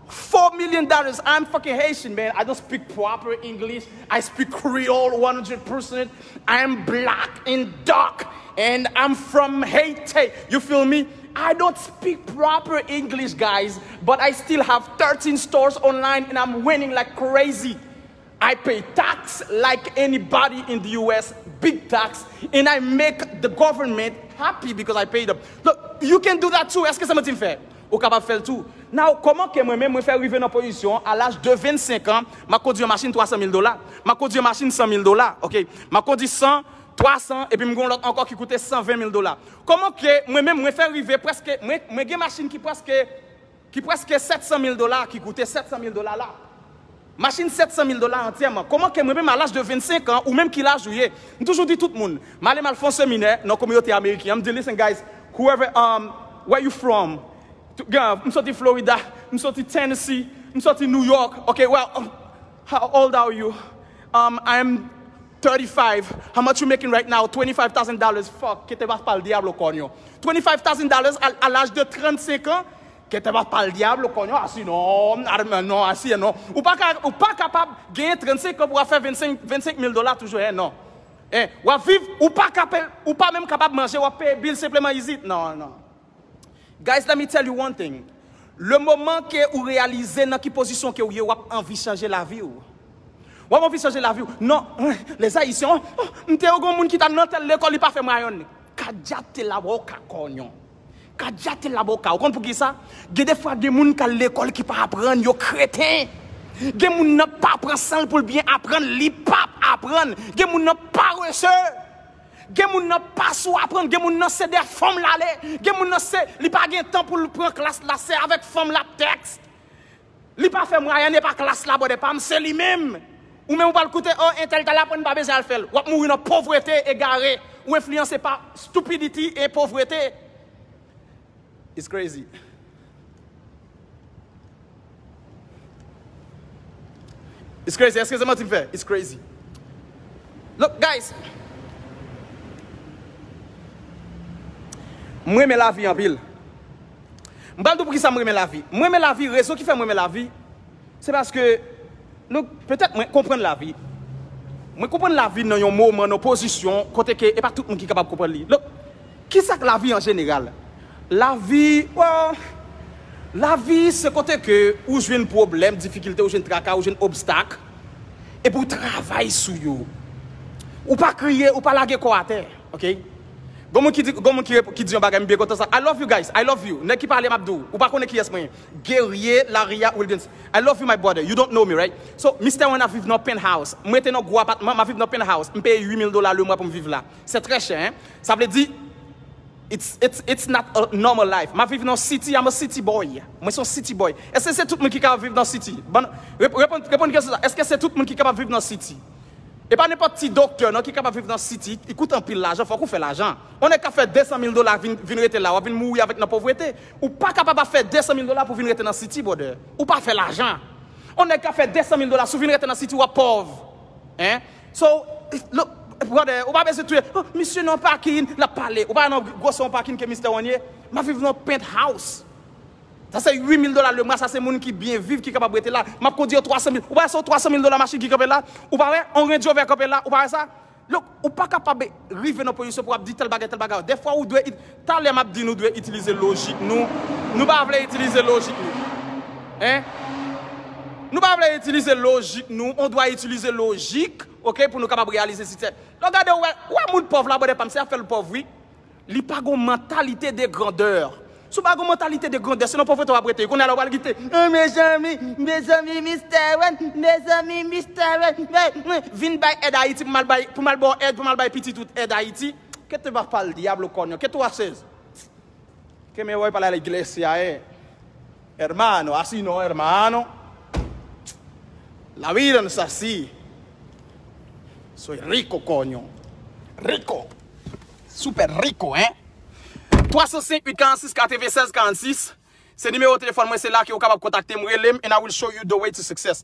Four million dollars. I'm fucking Haitian, man. I don't speak proper English. I speak Creole one hundred percent. I am black and dark. And I'm from Haiti. You feel me? I don't speak proper English, guys, but I still have thirteen stores online and I'm winning like crazy. I pay tax like anybody in the U S, big tax, and I make the government happy because I pay them. Look, you can do that too. Èske sa mwen di m fè? Ou kapab fè l tou. Now, kòman ke mwen menm, mwen fè rive nan pozisyon, a laj de vennsenk an, m ap kondui yon machin twa san mil dola, m ap kondui yon machin san mil dola, ok? M ap kondui san, twa san, epi m gen yon lòt ankò ki koute san ven mil dola. Kòman ke mwen menm, mwen fè rive prèske, mwen, mwen gen machin ki prèske ki prèske sèt san mil dola, ki koute sèt san mil dola la. Machin sèt san mil dola antyèman. Kòman ke mwen menm, a laj de vennsenk an, ou menm ki laj ou ye, m toujou di tout moun, m ale m al fè yon seminè nan kominote ameriken an, m di, listen, guys, whoever, um, where you from? Tout, gen, m soti Florida, m soti Tennessee, m soti New York. Ok, well, um, how old are you? Um, I am thirty-five. How much you making right now? Twenty-five thousand dollars. Fuck, que te vas pa'l diablo, coño. Twenty-five thousand dollars à, à l'âge de trente-cinq ans? Que te vas pa'l diablo, coño. Así no, non, así no. Ou pa ka, ou pa kapab genyen trannsenk an pou w ap fè vennsenk, vennsenk mil dola toujou, en, non. En, w ap viv, ou pa kapab, ou pa menm kapab manje, w ap peye bil senpleman, is it? Non, non. Guys, let me tell you one thing. Le moman ke ou reyalize nan ki pozisyon ke ou ye, w ap anvi chanje lavi w. W ap anvi chanje lavi w. Non, les Haïtiens, oh, oh, m te wè gon moun ki t al nan tèl lekòl, li pa fè mwayèn. Callate la boca, coño. Callate la boca. Ou konn poukisa? Gen de fwa, gen moun k al lekòl ki pa aprann, yo kreten. Gen moun nan pa pran san l pou l byen aprann, li p ap aprann. Gen moun nan parese. Gen moun nan pa sou aprann, gen moun nan se dèyè fanm l ale. Gen moun nan se, li pa gen tan pou l pran klas la, se avèk fanm l ap tèks. Li pa fè mwayèn, e pa klas la, brother pa m, se li menm. Ou menm ou pral koute, oh, entèl t al aprann, pa bezwen al fè l. W ap mouri nan povrete egare. Ou enfliyanse pa stupidity e povrete. It's crazy. It's crazy. Èske se manti m fè? It's crazy. Look, guys. M renmen lavi anpil. M pral di w poukisa m renmen lavi. M renmen lavi, rezon ki fè m renmen lavi, se paske, nou, petèt mwen konprann lavi. Mwen konprann lavi nan yon moman, nan pozisyon, kote ke e pa tout moun ki kapab konprann li. Look, kisa k lavi an jeneral? Lavi, well, lavi se kote ke ou jwenn pwoblèm, difikilte, ou jwenn traka, ou jwenn obstak, epi ou travay sou yo. Ou pa kriye, ou pa lage kò atè, ok? Gon moun ki di, gon moun ki, ki di yon bagay, m byen kontan sa. I love you guys, I love you. Nèg ki pale, m ap di w. Ou pa konnen kiyès mwen ye. Guerrier Laria Williams. I love you, my brother. You don't know me, right? So, Mister Wayne ap viv nan penthouse. M rete nan gwo apatman, m ap viv nan penthouse. M peye uit mil dola le mwa pou m viv la. Se trè chè, hein? Sa vle di, it's, it's, it's not a normal life. M ap viv nan city, I'm a city boy. Mwen se yon city boy. Èske se tout moun ki kapab viv nan city? Ban, rep-, reponn, reponn kesyon sa. Èske se tout moun ki kapab viv nan city? E pa nenpòt ti doktè non ki kapab viv nan city, li koute anpil lajan, fòk ou fè lajan. Yon nèg k ap fè de san mil dola vin, vin rete la, w ap vin mouri avèk nan povrete. Ou pa kapab ap fè de san mil dola pou vin rete nan city, brother. Ou pa fè lajan. Yon nèg k ap fè de san mil dola, si w vin rete nan city, w ap pòv. Hein? So, look, brother, ou pa bezwen touye, oh, misye nan pakin, l ap pale. Ou pa nan gwosè yon pakin ke Mister Wayne ye? M ap viv nan penthouse. Sa se uit mil dola le mwa, sa se moun ki byen viv, ki kapab rete la. M ap kondui yon twa san mil. Ou pa wè se yon twa san mil dola machin ki kanpe la? Ou pa wè? On Range Rover kanpe la? Ou pa wè sa? Look, ou pa kapab rive nan pozisyon pou w ap di tèl bagay, tèl bagay. Dèfwa ou dwe, it-, talè m ap di nou dwe itilize lojik nou. Nou pa vle itilize lojik nou. Hein? Nou pa vle itilize lojik nou. On dwa itilize lojik, ok, pou nou kapab reyalize siksè. Lè w gade, ou wè, ou wè moun pòv la, brother pa m, se afè l pòv, wi. Li pa gon mantalite de grandè. Si w pa gon mantalite de grandè, se nan povrete w ap rete. Kounye a la w pral kite. Oh, mezanmi, mezanmi, Mister Wayne, mezanmi, Mister Wayne, mwen, mwen, vin bay èd Ayiti pou m al bay, pou m al ba w èd, pou m al bay pitit ou èd Ayiti. Que te va pa'l diablo, coño? Que tú haces? Que me voy para la iglesia, eh. Hermano, así no, hermano. La vida no es así. Soy rico, coño. Rico. Super rico, hein? Twa san senk, uit karannsis, katrevennsèz karannsis. Se nimewo telefòn mwen, se la ke ou kapab kontakte m, rele m, and I will show you the way to success.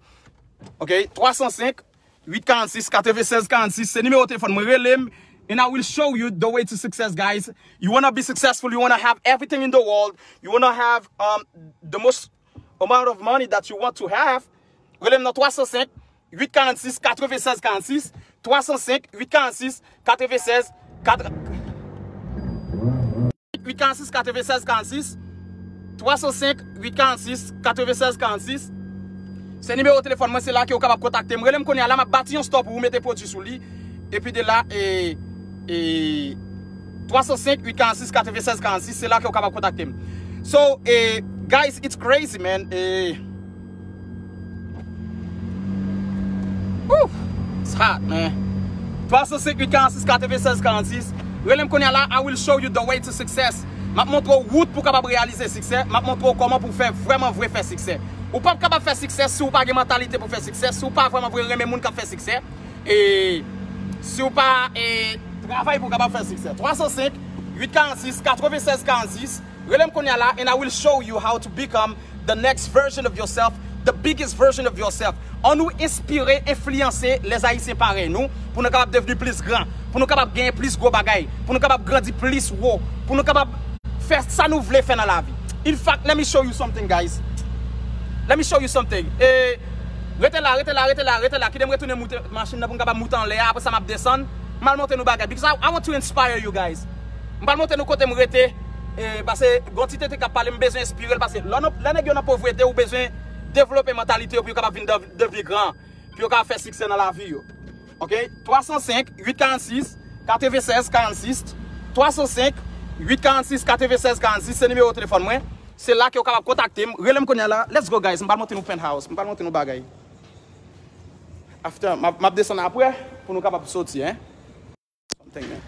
Ok? Twa san senk, uit karannsis, katrevennsèz karannsis, se nimewo telefòn mwen, rele m, and I will show you the way to success, guys. You wanna be successful, you wanna have everything in the world, you wanna have, um, the most amount of money that you want to have, rele m nan twa san senk, uit karannsis, katrevennsèz karannsis, twa san senk, uit karannsis, katrevennsèz, kat-, uit karannsis, katrevennsèz karannsis, twa san senk, uit karannsis, katrevennsèz karannsis. Se nimewo telefòn mwen, se la ke ou kapab kontakte m. Rele m kounye a la, m ap bati yon store pou ou mete pwodui sou li. Epi de la, e, e, twa san senk, uit karannsis, katrevennsèz karannsis, se la ke ou kapab kontakte m. So, e, guys, it's crazy, man. E, Woo! It's hot, man. Twa san senk, uit karannsis, katrevennsèz karannsis. Rele m kounye a la, I will show you the way to success. M ap montre w wout pou w kapab reyalize siksè. M ap montre w kòman pou w fè vrèman vre fè siksè. Ou p ap kapab fè siksè si w pa gen mantalite pou fè siksè, si w pa vrèman vre renmen moun k ap fè siksè, e si w pa, e, travay pou w kapab fè siksè. Twa san senk, uit karannsis, katrevennsèz karannsis. Rele m kounye a la, and I will show you how to become the next version of yourself, the biggest version of yourself. Ann nou enspire, enfliyanse lèzayisyen parèy nou, pou nou kapab devni plis gran, pou nou kapab genyen plis gwo bagay, pou nou kapab grandi plis wo, pou nou kapab fè sa nou vle fè nan lavi. In fact, let me show you something, guys. Let me show you something. E, rete la, rete la, rete la, rete la. Kite m retounen moute machin nan pou m kapab moute anlè a. Apre sa, m ap desann. M al montre nou bagay. Because I, I want to inspire you guys. M pral montre nou kote m rete. E, paske gon ti tenten k ap pale, m bezwen enspire l. Paske lè, lè nèg yo nan povrete, ou bezwen devlope mantalite yo pou yo kapab vin dev-, devni gran. Pou yo kapab fè siksè nan lavi yo. Ok? Twa san senk, uit karannsis, katrevennsèz karannsis. Twa san senk, uit karannsis, katrevennsèz karannsis. Se nimewo telefòn mwen. Se la ke w kapab kontakte m. Rele m kounye a la. Let's go, guys. M pral montre nou penthouse. M pral montre nou bagay. After, m ap, m ap desann apre pou nou kapab soti, hein. Something, man.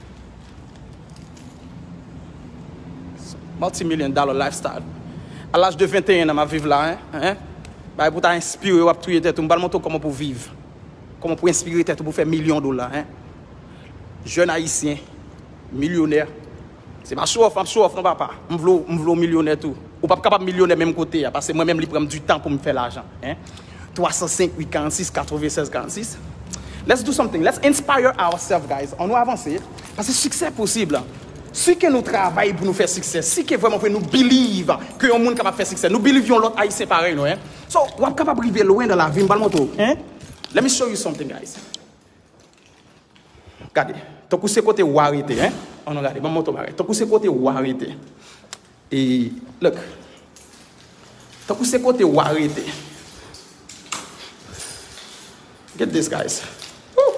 Multi-million dollar lifestyle. A laj de venteyen an, m ap viv la, hein. Hein? Bagay pou ta enspire w, ap touye tèt ou. M pral montre w kòman pou viv. Kòman pou enspire tèt ou pou fè milyon dola, hein. Jèn ayisyen, milyonè. Se pa show off, m ap show off non, papa. M vle w, m vle w milyonè tou. Ou p ap kapab milyonè menm kote a, paske mwen menm li pran m du tan pou m fè lajan, hein. Twa san senk uit karannsis katrevennsèz karannsis. Let's do something. Let's inspire ourselves, guys. Ann nou avanse. Paske siksè posib. Si ke nou travay pou nou fè siksè, si ke vrèman vre nou believe ke yon moun kapab fè siksè, nou believe yon lòt ayisyen parèy nou, hein. So, w ap kapab rive lwen nan lavi, m pral montre w, hein. Let me show you something, guys. Gade, tankou se kote w a rete, hein. Ann nou gade, ban m montre w bagay. Tankou se kote w a rete. E, look. Tankou se kote w a rete. Get this, guys. Woo!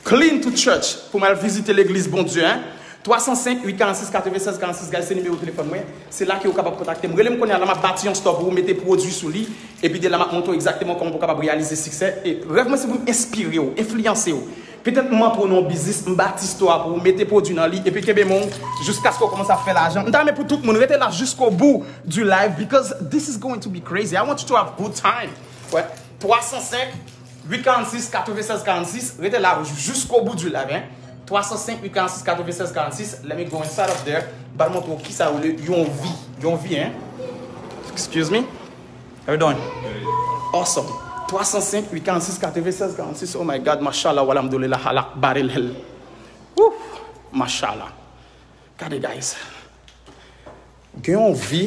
Clean to church. Pou m al vizite legliz Bondye, hein. Twa san senk uit karannsis katrevennsèz karannsis, guys, se nimewo telefòn mwen. Se la ke w kapab kontakte m. Rele m kounye a la, m ap bati yon store pou ou mete pwodui sou li. Epi de la, m ap montre w egzakteman kòman pou w kapab reyalize siksè. E rèv mwen, se pou m enspire w, enfliyanse w. Petèt m antre w nan yon biznis, m bati store a pou ou mete pwodui nan li, epi kenbe men w jiskaske w kòmanse ap fè lajan. M ta renmen pou tout moun rete la jusqu'au bout du live because this is going to be crazy. I want you to have good time. Wè, twa san senk uit karannsis katrevennsèz karannsis, rete la jusqu'au bout du live, hein. Twa san senk uit karannsis katrevennsèz karannsis, let me go inside of there. M pral montre w kisa yo rele yon vi, yon vi, hein. Excuse me. How you doing? Awesome. Twa san senk uit karannsis katrevennsèz karannsis. Oh my God, mashallah, walhamdulillah, alak baril hel. Woo! Mashallah. Gade, guys. Gen yon vi,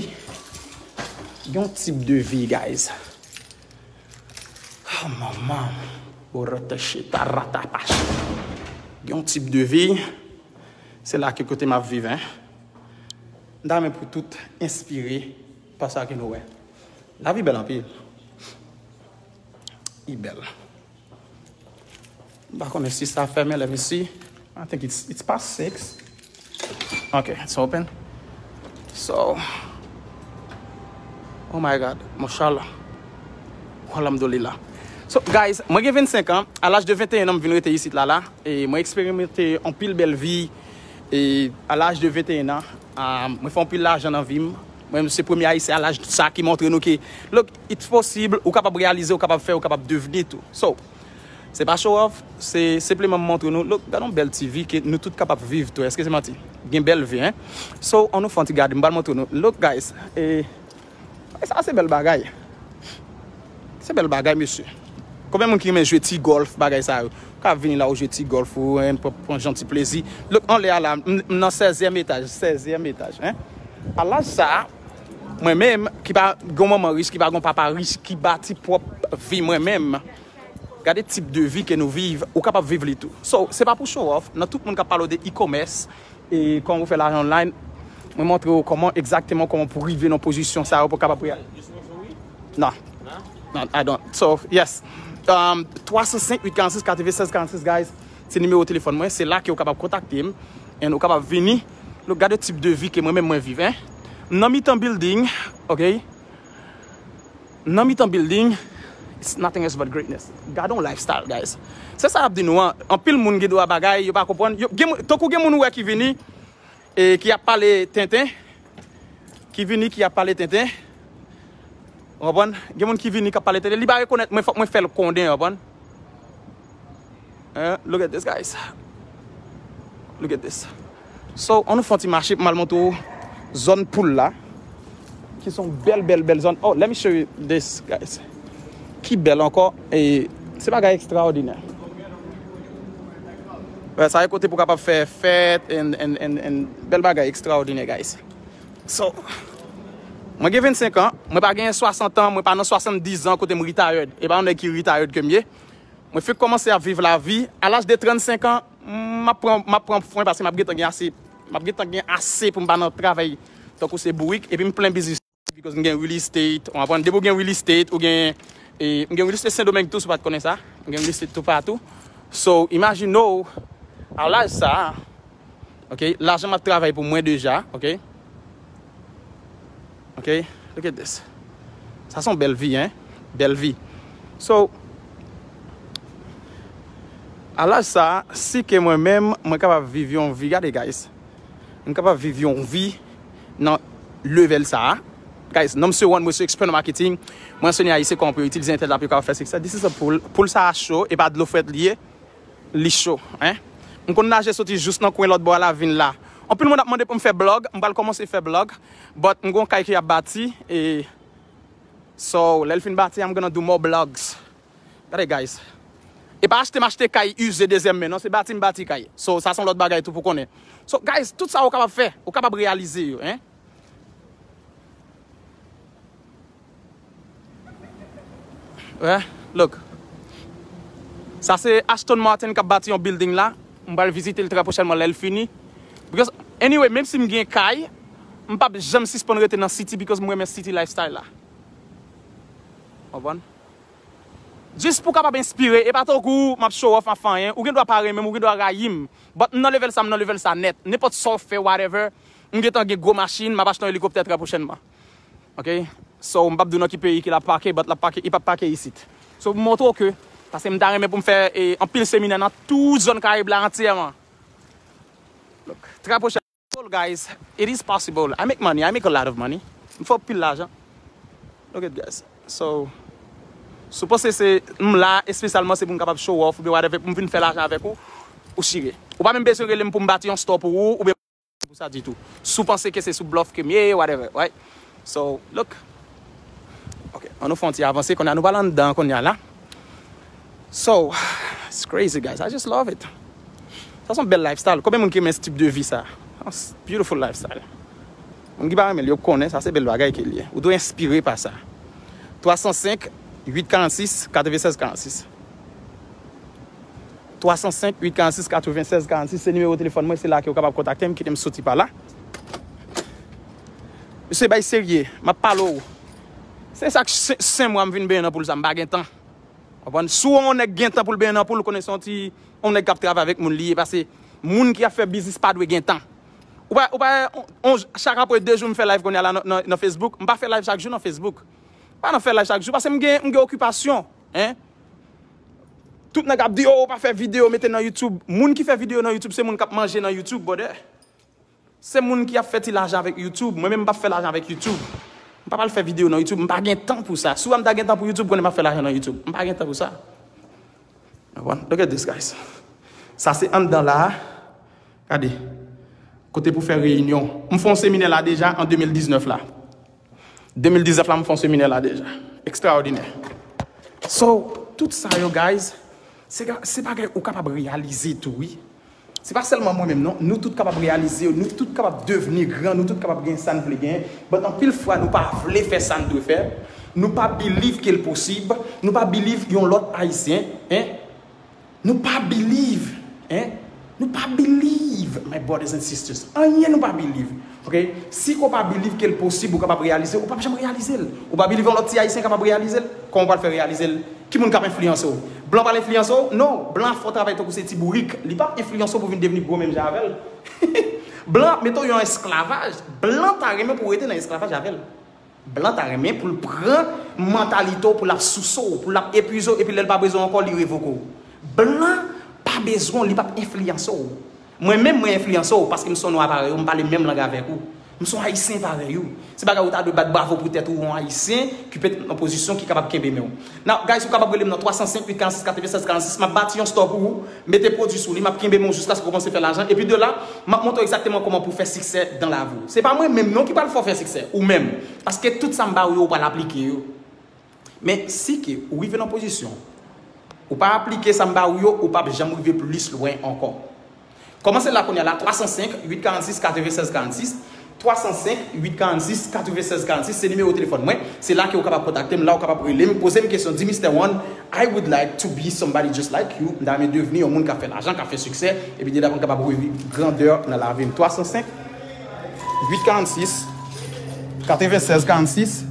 gen yon tip de vi, guys. Oh, manman. Borotechita ratapash. Gen yon tip de vi, se la ke kote m ap viv, hein. M ta renmen pou tout enspire pa sa ke nou wè. Lavi bèl anpil. Li bèl. M pa konnen si sa fèmen, let me see. I think it's, it's past six. Okay, it's open. So, oh my God, mashallah. Alhamdulillah. So, guys, mwen gen vennsenk an. A laj de venteyen an, m vin rete isit la, la. E mwen eksperimante anpil bèl vi. E a laj de venteyen an, ah, mwen fè anpil lajan nan vi m. Mwen, se premye ayisyen a laj sa ki montre nou ke, look, it's possible, ou kapab reyalize, ou kapab fè, ou kapab devni tou. So, se pa show off, se senpleman m montre nou, look, gade yon bèl ti vi ke nou tout kapab viv tou. Èske se manti? Gen bèl vi, hein? So, ann nou fè yon ti gade, m pral montre nou. Look, guys, e, sa se bèl bagay. Se bèl bagay, mesye. Konbyen moun ki renmen jwe ti gòlf, bagay sa yo? Ka vini la ou jwe ti gòlf ou, hein, pran, pran jan ti plezi. Look, anlè a la, m, m nan sèzyèm etaj, sèzyèm etaj, hein. A laj sa, mwen menm, ki pa gen manman rich, ki pa gen papa rich, ki bati pwòp vi mwen menm. Gade tip de vi ke nou viv, ou kapab viv li tou. So, se pa pou show off, nan tout moun k ap pale w de e-commerce, e kòman pou fè lajan online, mwen montre w kòman egzakteman kòman pou rive nan pozisyon sa yo pou kapab reyal-, non. Non, I don't. So, yes. Um, twa san senk uit karannsis katrevennsèz karannsis, guys. Se nimewo telefòn mwen. Se la ke w kapab kontakte m. And ou kapab vini. Nou gade tip de vi ke mwen menm mwen viv, hein. M nan mitan building, ok? M nan mitan building. It's nothing else but greatness. Gade yon lifestyle, guys. Se sa y ap di nou an. Anpil moun gen dwa bagay, yo pa konprann. Yo, gen, tankou gen moun ou wè ki vini, e ki ap pale tenten, ki vini, ki ap pale tenten. Ou konprann? Gen moun ki vini, k ap pale tenten. Li pa rekonèt mwen, fòk mwen fè l konnen, ou konprann? Hein? Look at this, guys. Look at this. So, ann nou fè yon ti mache pou m al montre w zòn poul la. Ki se yon bèl, bèl, bèl zòn. Oh, let me show you this, guys. Ki bèl ankò. E se bagay ekstraòdinè. Wè, sa e kote pou kapab fè fèt, and, and, and, and bèl bagay ekstraòdinè, guys. So, mwen gen vennsenk an, mwen pa gen swasant an, mwen pa nan swasanndiz an kote m retired. E pa yon nèg ki retired ke m ye. Mwen fenk kòmanse ap viv lavi. A laj de trannsenk an, m ap pran, m ap pran fren paske m ap gentan gen ase, m ap gentan gen ase pou m pa nan travay tankou se bourik, epi m plen biznis. Because m gen real estate, ou konprann? Depi w gen real estate, ou gen, e, m gen real estate Sendomeng tou, si w pa t konnen sa. M gen real estate toupatou. So, imajine w, a laj sa a, ok, lajan m ap travay pou mwen deja, ok? Ok, look at this. Sa se yon bèl vi, hein? Bèl vi. So, A laj sa a, si ke mwen menm, mwen kapab viv yon vi, gade, guys. Mwen kapab viv yon vi nan level sa a. Guys, non m se One Monsieur Expert Marketing. Mwen anseye Ayisyen kòman pou yo itilize entènèt la pou yo kapab fè siksè. This is a pool. Pool sa a cho, e pa dlo frèt li ye. Li cho, hein? M konn naje soti jous nan kwen lòt bò a lavin la. Anpil moun ap mande pou m fè blog, m pral kòmanse fè blog. But m gon kay ki ap bati, e so, lè l fin bati, I'm gonna do more blogs. Gade, guys. E pa achte m achte kay ize dezyèm men, non, se bati m bati kay. So, sa se yon lòt bagay tou pou konnen. So, guys, tout sa ou kapab fè, ou kapab reyalize yo, hein? Wè, look. Sa se Aston Martin k ap bati yon building la. M pral vizite l trè pwochènman lè l fini. Because, anyway, menm si m gen kay, m p ap janm sispann rete nan city because m renmen city lifestyle la. Konprann? Jis pou w kapab enspire, e pa tankou m ap show off, m ap fè anyen. Ou gen dwa pa renmen m, ou gen dwa rayi m. But m nan level sa, m nan level sa nèt. Nenpòt sa w fè, whatever, m gentan gen gwo machin, m ap achte yon elikoptè trè pwochènman. Ok? So, m p ap di w nan ki peyi ke l ap pake, but l ap pake, li p ap pake isit. So, pou montre w ke, paske m ta renmen pou m fè, e, anpil seminè nan tout zòn Karayib la antyèman. Look, trè pwochèn. Guys, it is possible. I make money. I make a lot of money. M fè anpil lajan. Look at, guys. So, si w panse se m la espesyalman se pou m kapab show off oubyen whatever, pou m vin fè lajan avèk ou, ou chire. Ou pa menm bezwen rele m pou m bati yon store pou ou oubyen pou sa ditou. Si w panse ke se sou bluff ke m ye, whatever, right? So, look. Ok, ann nou fè yon ti avanse, kounye a nou pral anndan kounye a la. So, it's crazy, guys. I just love it. Sa se yon bèl lifestyle. Konbyen moun ki renmen tip de vi sa? It's beautiful lifestyle. Moun ki pa renmen l, yo konnen sa se bèl bagay ke l ye. Ou dwe enspire pa sa. Twa san senk, uit karannsis, katrevennsèz karannsis. Twa san senk, uit karannsis, katrevennsèz karannsis, se nimewo telefòn mwen, se la ke w kapab kontakte m, kite m soti pa la. Mesye, bay serye, m ap pale w. Se sa k sen, sen mwa m vin benyen nan poul sa, m pa gen tan. Konprann? Si w wè yon nèg gen tan pou l benyen nan poul, konnen se yon ti, yon nèg k ap travay avèk moun li ye, paske moun ki ap fè biznis pa dwe gen tan. Ou pa, ou pa, on, on, chak apre de jou m fè live kounye a la nan, nan, nan Facebook, m pa fè live chak jou nan Facebook. M pa nan fè live chak jou, paske m gen, m gen okipasyon, hein. Tout nèg ap di, oh, ou pa fè videyo, mete nan YouTube. Moun ki fè videyo nan YouTube, se moun k ap manje nan YouTube, brother. Se moun ki ap fè ti lajan avèk YouTube. Mwen menm, m p ap fè lajan avèk YouTube. M pa pral fè videyo nan YouTube. M pa gen tan pou sa. Si w wè m ta gen tan pou YouTube, konnen m ap fè lajan nan YouTube. M pa gen tan pou sa. Konprann? Look at this, guys. Sa se anndan la a. Gade. Kote pou fè reyinyon. M fè yon seminè la deja an de mil diznèf la. De mil diznèf la, m fè yon seminè la deja. Ekstraòdinè. So, tout sa yo, guys, se, se bagay ou kapab reyalize tou, wi. Se pa sèlman mwen menm, non. Nou tout kapab reyalize yo, nou tout kapab devni gran, nou tout kapab gen sa n vle gen. But anpil fwa, nou pa vle fè sa n dwe fè. Nou pa believe ke l posib. Nou pa believe yon lòt Ayisyen, hein? Nou pa believe, hein? Nou pa believe, my brothers and sisters. Anyen nou pa believe. Ok? Si ke w pa believe ke l posib, ou kapab reyalize, ou p ap janm reyalize l. Ou pa believe yon lòt ti Ayisyen kapab reyalize l? Kòman w pral fè reyalize l? Ki moun k ap enfliyanse w? Blan pral enfliyanse w? No. Blan ap fè w travay tankou se ti bourik. Li p ap enfliyanse w pou vin devni gwo menm jan avè l. Blan ap mete w yon esklavaj. Blan ta renmen pou w rete nan esklavaj avè l. Blan ta renmen pou l pran mantalite w, pou l ap souse w, pou l ap epuize w, epi lè l pa bezwen w ankò, li revoke w. Blan pa bezwen w, li p ap enfliyanse w. Mwen menm, mwen enfliyanse w, paske m se yon nwa parèy ou, m pale menm lang avèk ou. M se yon Ayisyen parèy ou. Se bagay ou ta dwe bat bravo pou tèt ou, yon Ayisyen ki petèt nan pozisyon ki kapab kenbe men w. Now, guys, ou kapab rele m nan twa san senk, uit karannsis, katrevennsèz karannsis. M ap bati yon store pou ou, mete pwodui sou li, m ap kenbe men w jiskaske w kòmanse fè lajan. Epi de la, m ap montre w egzakteman kòman pou w fè siksè dans la vie. Se pa mwen menm non ki pral fè w fè siksè, ou menm. Paske tout sa m ba ou yo, ou pral aplike yo. Men si ke ou rive nan pozisyon, ou pa aplike sa m ba ou yo, ou p ap janm rive plis lwen ankò. Kòmanse la kounye a la, twa san senk, uit karannsis, katrevennsèz karannsis. Twa san senk, uit karannsis, katrevennsèz karannsis, se nimewo telefòn mwen. Se la ke ou kapab kontakte m, la ou kapab rele m, poze m kesyon, di Mister One, I would like to be somebody just like you. M ta renmen devni yon moun k ap fè lajan, k ap fè siksè, epi de la pou m kapab wè grandè nan lavi m. Twa san senk, uit karannsis, katrevennsèz karannsis.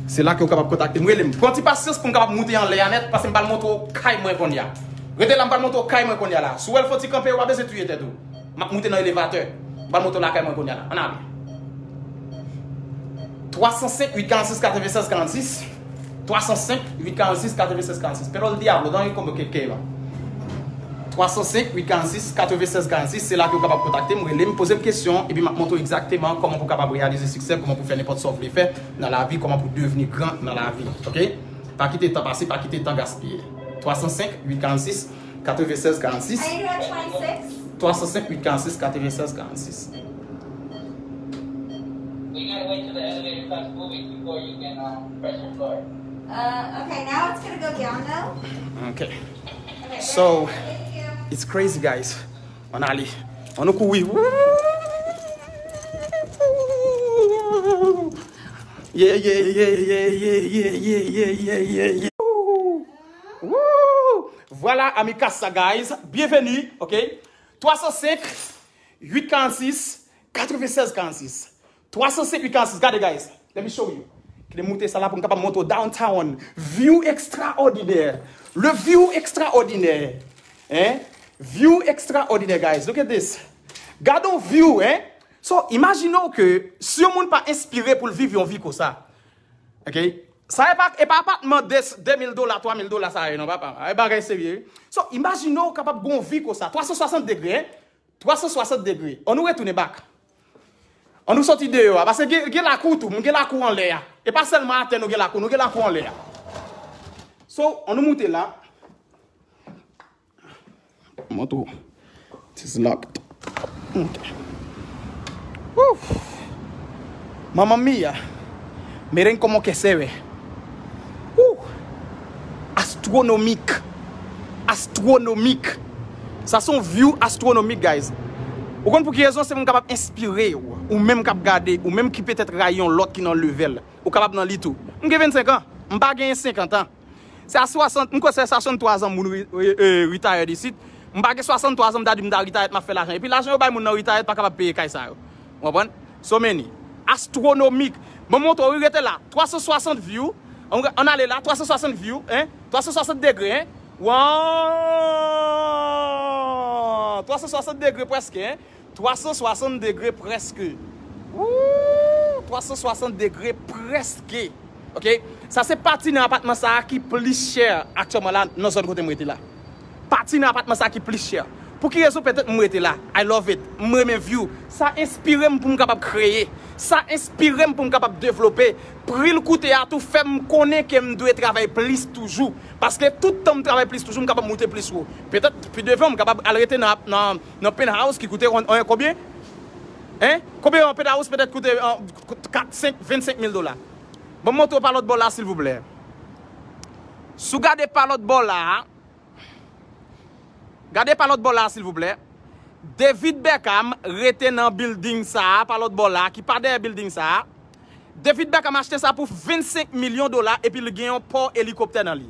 Se la ke ou kapab kontakte m, rele m. Pran ti pasyans pou m kapab moute anlè a nèt, paske m pral montre w kay mwen kounye a. Rete la, m pral montre w kay mwen kounye a la. Si w wè l fè w ti kanpe, ou pa bezwen touye tèt ou. M ap moute nan elevatè. M pral montre w lakay mwen kounye a la. Ann ale. Twa san senk, uit karannsis, katrevennsèz karannsis. Twa san senk, uit karannsis, katrevennsèz karannsis. Pero el diablo, ¿dónde como que quema? Twa san senk, uit karannsis, katrevennsèz karannsis, se la ke w kapab kontakte m, rele m, poze m kesyon, epi m ap montre w egzakteman kòman pou w kapab reyalize siksè, kòman pou w fè nenpòt sa w vle fè nan lavi, kòman pou w devni gran nan lavi. Oke? Pa kite tan pase, pa kite tan gaspiye. Twa san senk, uit karannsis, katrevennsèz karannsis. Are you doing twenty-six? Twa san senk, uit karannsis, katrevennsèz karannsis. You gotta wait till the elevator starts moving before you can um, press record. Uh, okay, now it's gonna go down though. Okay. Okay, so, thank you. It's crazy, guys. Ann ale. Ann nou kouri. Yeah, yeah, yeah. Woo! Vwala, amikas sa, guys. Byenveni, oke? Twa san senk, uit karannsis, katrevennsèz karannsis. Twa san senk, uit karannsis. Gade, guys. Let me show you. Kite m moute sa la pou m kapab montre w downtown. View extraordinaire. Le view extraordinaire. Hein? View extraordinaire, guys. Look at this. Gade yon view, hein? So, imajine w ke si yon moun pa enspire pou l viv yon vi konsa. Ok? Sa e pa, e pa apatman de, de mil dola, twa mil dola sa ye, non, papa. E bagay serye, wi. So, imajine w kapab gon vi konsa. Twa san swasant degre, hein? Twa san swasant degre. Ann nou retounen back. Ann nou soti deyò a. Paske gen, gen lakou tou. Moun gen lakou anlè a. E pa sèlman atè nou gen lakou. Nou gen lakou anlè a. So, ann nou moute la. Montre w. It is locked. Ok. Woo! Mamma mia. Miren cómo que se ve. Woo! Astwonomik. Astwonomik. Sa se yon view astwonomik, guys. Ou konn pou ki rezon? Se pou m kapab enspire w. Ou menm k ap gade, ou menm ki petèt rayi yon lòt ki nan level. Ou kapab nan li tou. M gen vennsenk an. M pa genyen senkant an. Se a swasant, m kwè se a swasanntwa zan moun ri- e- e- retired isit. M pa gen swasanntwa zan, m ta di m ta retired, m ap fè lajan. Epi lajan yo bay moun nan retired pa kapab peye kay sa yo. Ou konprann? So many. Astwonomik. Mwen montre w, wi, rete la. Twa san swasant view. Ann, ann ale la, twa san swasant view, hein? Twa san swasant degre, hein? Wow! Twa san swasant degre prèske, hein? Twa san swasant degre prèske. Woo! Twa san swasant degre prèske. Ok? Sa se pati nan apatman sa a ki plis chè aktyèlman la nan zòn kote m rete la. Pati nan apatman sa a ki plis chè. Pou ki rezon? Petèt m rete la. I love it. M renmen view. Sa enspire m pou m kapab kreye. Sa enspire m pou m kapab devlope. Pri l koute a tou fè m konnen ke m dwe travay plis toujou. Paske tout tan m travay plis toujou, m kapab moute plis wo. Petèt pi devan, m kapab al rete nan, nan, nan penthouse ki koute on- on- konbyen? Hein? Konbyen yon penthouse petèt koute, euh, kat, senk, vennsenk mil dola? Ban m montre w pa lòt bò la, silvouplè. Si w gade pa lòt bò la, gade pa lòt bò la, silvouplè. David Beckham rete nan building sa a, pa lòt bò la, ki pa dèyè building sa a. David Beckham achte sa pou vennsenk milyon dola epi li gen yon pò elikoptè nan li.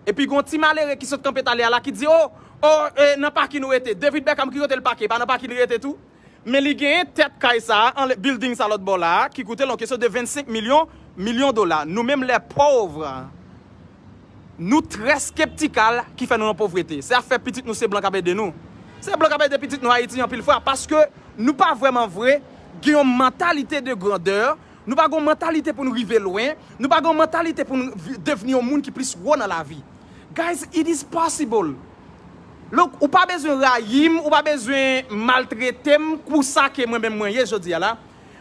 Epi gon ti malere ki sot kanpe talè a la ki di, "Oh, oh, eh, nan pakin ou rete." David Beckham ki kote l pake, pa nan pakin li rete tou? Men li genyen tèt kay sa a, anlè building sa lòt bò la a, ki koute l yon kesyon de vennsenk milyon, milyon dola. Nou menm, les pauvres, nou trè skeptikal ki fè nou nan povrete. Se afè pitit nou se blan k ap ede nou. Se blan k ap ede pitit nou Ayiti anpil fwa paske nou pa vrèman vre gen yon mantalite de grandè, nou pa gen yon mantalite pou nou rive lwen, nou pa gen yon mantalite pou nou vi- devni yon moun ki plis wo nan lavi. Guys, it is possible. Look, ou pa bezwen rayi m, ou pa bezwen maltrete m pou sa ke mwen menm mwen ye jodi a la.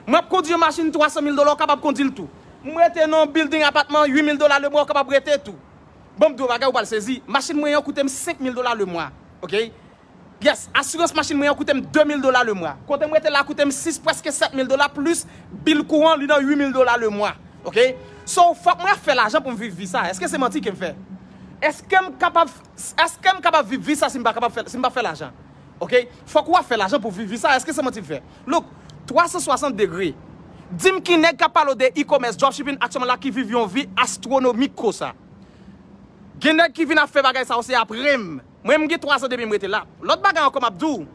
Mwen ap kondi yon machin twa san mil dola, ou kapab kondi l tou. Mwen rete nan yon building apatman uit mil dola lemwa, ou kapab rete tou. Bon, m di w bagay, ou pral sezi. Machin mwen an koute m senk mil dola lemwa. Ok? Yes, asirans machin mwen an koute m de mil dola lemwa. Kote m rete la koute m sis, prèske sèt mil dola plis bil kouran, li nan uit mil dola lemwa. Ok? So, fòk mwen ap fè lajan pou m viv vi sa. Èske se manti ke m fè? Èske m kapab, èske m kapab viv vi sa si m pa kapab fè, si m pa fè lajan? Ok? Fòk w ap fè lajan pou viv vi sa. Èske se manti m fè? Look, twa san swasant degre. Di m ki nèg k ap pale w de e-commerce, dropshipping aktyèlman la ki viv yon vi astwonomik konsa. Gen nèg ki vin ap fè bagay sa yo, se apre m. Mwen, m gen twa zan depi m rete la. Lòt bagay ankò m ap di w.